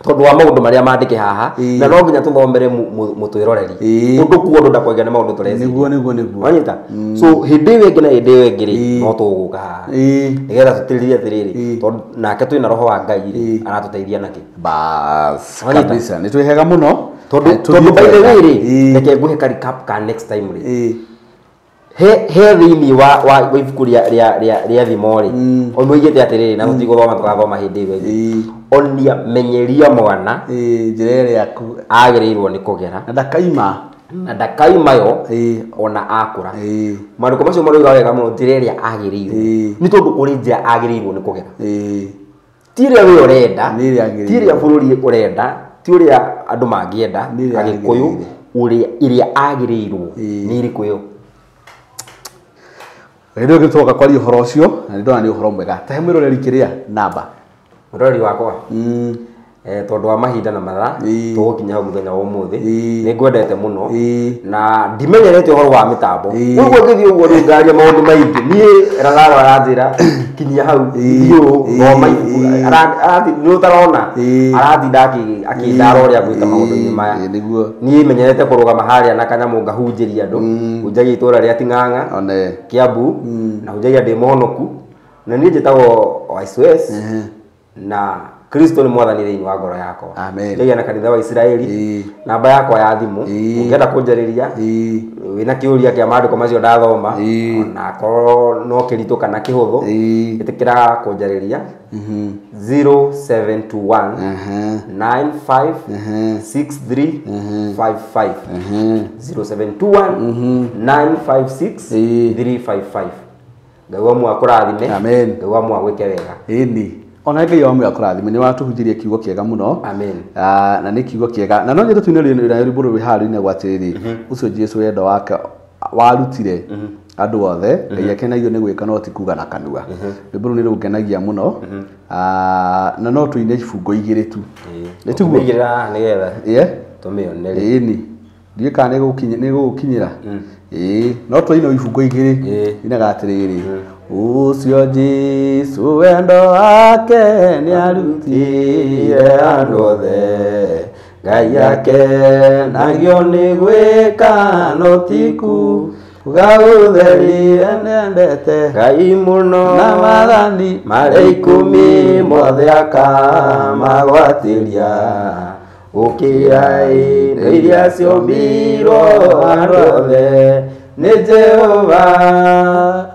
Tondu wa maundu maria mandike haha na no nginya tuthomere mutwiroreri undu kuo undu ndakwega ni maundu tureci niguo niguo niguo wanyita so hindi ĩyo ĩngĩ na hindi ĩyo ĩngĩ rĩ no tũgũka haha nigetha tũtĩrĩrie atĩrĩrĩ tondu nake twĩna roho wa Ngai rĩ aratuteithia nake bas kabisa nĩ twĩhega mũno tondu by the way rĩ reke nguhe ka recap ka next time rĩ he thĩinĩ wa ibuku rĩa thimo rĩ omoigĩte atĩrĩrĩ na tũtigũthoma tũgathoma hĩndĩ ĩyo ĩngĩ onia menyeria mwana njĩra ĩrĩa agĩrĩirwo nĩ kũgera na ndakaima yo ona akũra maandĩko macio maroiga wega mũno njĩra ĩrĩa agĩrĩirwo nĩ tondũ kũrĩ njĩra agĩrĩirwo nĩ kũgera ti ĩrĩa we ũrenda ti ĩrĩa bũrũri ũrenda ti ũrĩa andũ mangĩenda Agĩkũyũ ũrĩa ĩrĩa agĩrĩirwo nĩ ĩrĩkũ ĩyo. Rĩu gĩtwoka kwaria ũhoro ũcio na nĩ ndona nĩ ũhoro mwega ta he mwĩroreri kĩrĩa namba mwĩroreri wakwa tondu wa mahinda na mathaa tũgũkinya hau mũthenya wa ũmũthĩ nĩ ngwendete mũno na ndimenyerete ũhoro wa mĩtambo ũguo ngĩthiĩ ũguo rĩu ngaria maũndũ maingĩ niĩ Lazaro aranjĩra kinyia hau thiĩ ũũ thoma ibuku nĩ ũtarona aratinda akĩndara ũrĩa ngwĩka maũndũ-inĩ maya niĩ menyerete kũrũgama harĩa na kanyamũ ngahunjĩria andũ hunjagia itũũra rĩa Ting'ang'a Kiambu na hunjagia ndĩ mũhonoku na niĩ njĩtagwo YSS na Kristo ni mwathani thĩinĩ wa ngoro yakwa. Amen. Na kanitha wa Isiraeli namba yakwa ya thimũ ũngĩenda kũnjarĩria wĩna kĩũria kĩa maandĩko macio ndathoma ona korwo no kĩritũ kana kĩhũthũ ĩtĩkĩra kũnjarĩria 0721 95 63 55 0721 956 355. Ngai wa mwa kũrathime. Amen. Ngai wa mwa gwĩke wega. Ĩni ona Ngai wa mwa kũrathime nĩ watũhunjĩria kiugo kĩega mũno. Amen. Na nĩ kiugo kĩega na no nyende tuine rwĩmbo rũrũ harĩ-inĩ gwa atĩrĩrĩ ũcio Jesu wendo wake warutire andũ othe Ngai akenagio nĩ gwĩka no ti kuga na kanua. Rwĩmbo rũu nĩ rũngenagia mũno na no tuine ibungo igĩrĩ tu. Nĩ tiguo igĩrĩ nĩgetha tũmĩone rĩ. Ĩni ndiũĩ kana nĩ gũgũkinyĩra ĩĩ no twaina ibungo igĩrĩ inaga atĩrĩrĩ ũcio Jesu wendo wake nĩarutire andũ othe Ngai akenagio nĩ gwĩka no ti kuga ũtheri endete Ngai mũno na maathani marĩa ikũmi mothe akamagwatĩria gũkĩra indo iria ciombirwo andũ othe nĩ Jehova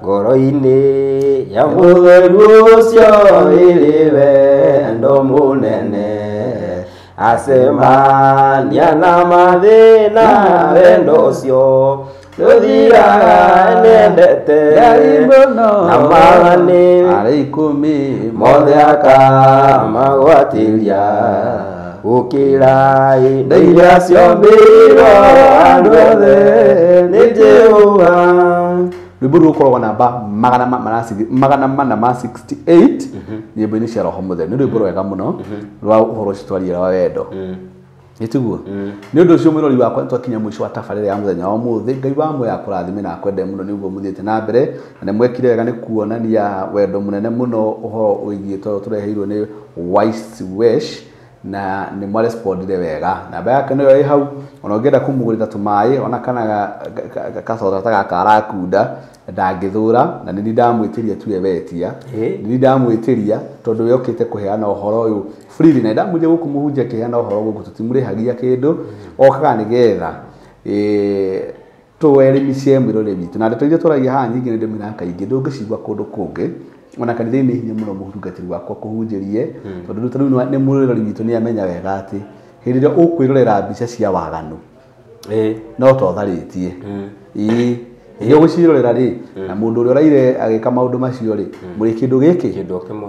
ngoro-inĩ ya mũtheru ũcio ĩrĩ wendo mũnene acemania na mathĩna wendo ũcio nĩũthiraga nĩendete na maathani marĩa ikũmi mothe akamagwatĩria gũkĩra indo iria ciombirwo andũ othe nĩ Jehova. Rwĩmbo rũu rũkoragwo namba 468 nyĩmbo-inĩ cia Roho Mũtheru. Nĩ rwĩmbo rwega mũno rwa ũhoro ũcio twaria wa wendo. Nĩ tiguo nĩ ũndũ ũcio mwĩrori wakwa twakinya mũico wa tabarĩra ya mũthenya wa ũmũthĩ. Ngai wa muoyo akũrathime na akwende mũno nĩguo mũthiĩte na mbere na nĩ mwekire wega nĩ kuonania wendo mũnene mũno ũhoro wĩgiĩ tondũ tũreheirwo nĩ Wise Wesh na nĩ mwarespondire wega. Namba yake nĩyo ĩ hau ona ũngĩenda kũmũgũrĩra tũmaĩ ona kana gacoda ta gaka arakunda ndangĩthũra na nĩ ndamwĩtĩria tuwe wetia nĩ ndamwĩtĩria tondũ we okĩte kũheana ũhoro ũyũ freely na ndamwĩria gũkũ mũhunjia akĩheana ũhoro gũkũ tũtimũrĩhagia kĩndũ okaga nĩgetha tũeremicie mwĩrore witũ na ndeto iria tũragia haha nyingĩ nĩ ndĩmwĩraga kaingĩ ndũngĩcigua kũndũ kũngĩ ona kanitha-inĩ hinya mũno mũtungatĩri wakwa kũhunjĩrie tondũ rĩu nĩ mwĩroreri witũ nĩ amenya wega atĩ hĩndĩ ĩrĩa ũkwĩrorera mbica cia waganu no ta ũtharĩtie ĩĩ ĩrĩa ũgũciĩrorera rĩ na mũndũ ũrĩa ũraire agĩka maũndũ macio rĩ mũrĩ kĩndũ gĩkĩ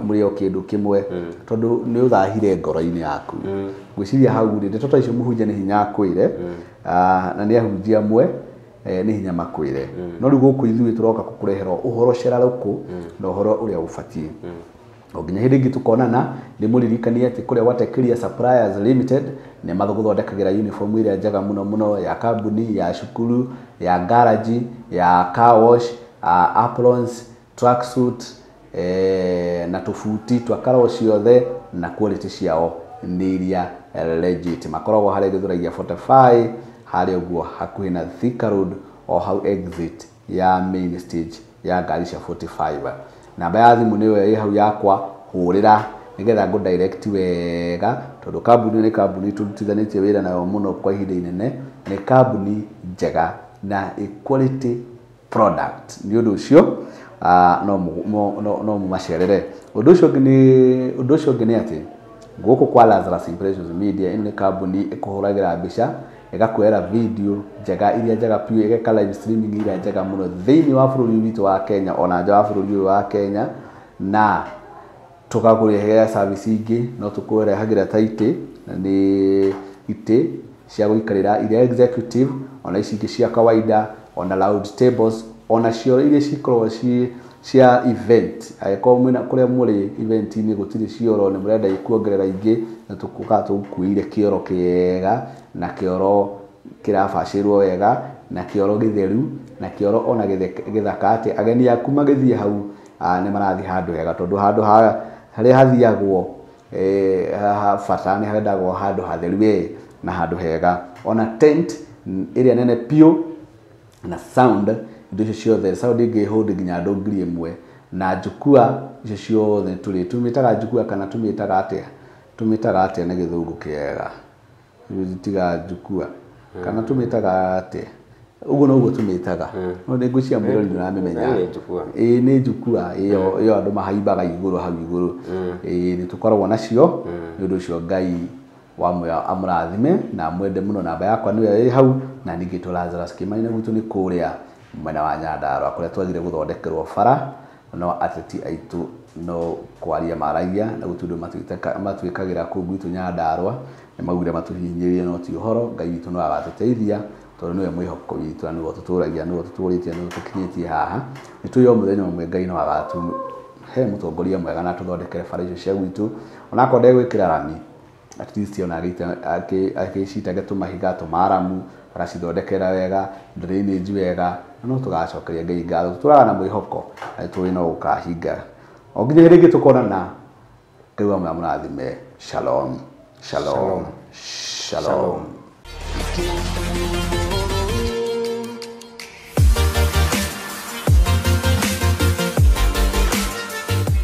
mũrĩ o kĩndũ kĩmwe tondũ nĩ ũthahire ngoro-inĩ yaku. Ngwĩciria hau rĩ ndeto ta icio mũhunjia nĩ hinya akwĩre na nĩ ahunjia amwe nĩ hinya makwĩre no rĩu gũkũ ithuĩ tũroka gũkũrehera ũhoro cerarũkũ na ũhoro ũrĩa ũbatiĩ. O nginya hĩndĩ ĩngĩ tũkonana ndĩmũririkanie atĩ kũrĩa Watekeria Suppliers Limited nĩ magũthondekagĩra uniform ĩrĩa njega mũno mũno ya kambuni ya cukuru ya garage ya car wash aprons tracksuit na tũbuti twa karo ciothe na quality ciao nĩ iria legit. Makoragwo harĩa Gĩthũragia 45 harĩa ũguo hakuhĩ na Thika Road o hau exit ya main stage ya ngari cia 45. Namba ya thimũ nĩyo ĩ hau yakwa, hũrĩra nĩgetha ngũ direct wega, tondũ kambuni nĩ kambuni tũrutithanĩtie wĩra nayo mũno kwa ihinda inene, nĩ kambuni njega na quality product. Nĩ ũndũ ũcio no mũmacerere. Ũndũ ũcio ũngĩ nĩ atĩ gũkũ kwa Lazarus Impressions Media, ĩno nĩ kambuni ĩkũhũragĩra mbica, ĩgakuoera video njega iria njega piũ, ĩgeka live streaming iria njega mũno thĩinĩ wa bũrũri witũ wa Kenya ona nja wa bũrũri ũyũ wa Kenya, na tũgakũrehera service ingĩ. No tũkũrehagĩra ta itĩ, na nĩ itĩ cia gũikarĩra iria executive, ona ici ingĩ cia kawaida, ona round tables, ona cio iria cikoragwo ci cia event. Angĩkorwo mwĩna kũrĩa mũrĩ event-inĩ gũtirĩ cioro, nĩ mũrenda kuongerera ingĩ, na tũgũkaga tũgũkuĩire kĩoro kĩega, na kĩoro kĩrabacĩrwo wega, na kĩoro gĩtheru, na kĩoro ona gĩthaka, atĩ ageni aku magĩthiĩ hau nĩ marathiĩ handũ hega, tondũ handũ harĩa hathiagwo bata nĩ handagwo handũ hatheru we na handũ hega. Ona tent ĩrĩa nene piũ na sound, indo icio ciothe, sound ĩngĩ hold nginya andũ 1000, na njukua icio ciothe tũrĩ tũmĩtaga njukua, kana tũmĩtaga atĩa, tũmĩtaga atĩa na gĩthũngũ kĩega, tiga njukua kana tũmĩtaga atĩa, ũguo noguo tũmĩtaga. No nĩ ngwĩciria mũrori nĩ ũramĩmenya. Ĩĩ nĩ njukua ĩyo, ĩyo andũ mahaimbaga igũrũ hau igũrũ. Ĩĩ nĩ tũkoragwo nacio. Nĩ ũndũ ũcio Ngai wa muoyo amũrathime na mwende mũno. Namba yakwa nĩyo ĩ hau, na ningĩ tũ Lazarus Kimani na gwitũ nĩ kũrĩa mwena wa Nyandarua kũrĩa twagire gũthondekerwo bara, no ateti aitũ no kwaria maragia na gũtirĩ ũndũ matuĩkagĩra kũu gwitũ Nyandarua. Nĩ maugire matũhihinyĩrĩrie, no ti ũhoro. Ngai witũ no agatũteithia, tondũ nĩwe mwĩhoko witũ na nĩwe ũtũtũragia, nĩwe ũtũtũrĩtie, nĩwe ũtũkinyĩtie haha. Nĩ tũĩ o mũthenya ũmwe Ngai no agatũhe mũtongoria mwega na atũthondekere bara icio cia gwitũ, onakorwo ndegwĩkĩra rami, at least ona agĩcitage tũmahiga tũmaramu, agacithondekera wega, drainage wega, na no tũgacokeria Ngai ngatho. Tũtũraga na mwĩhoko na tũĩ no gũkahinga. O nginya hĩndĩ ĩngĩ tũkonana, Ngai wa muoyo amũrathime. Shalom, shalom, shalom, shalom.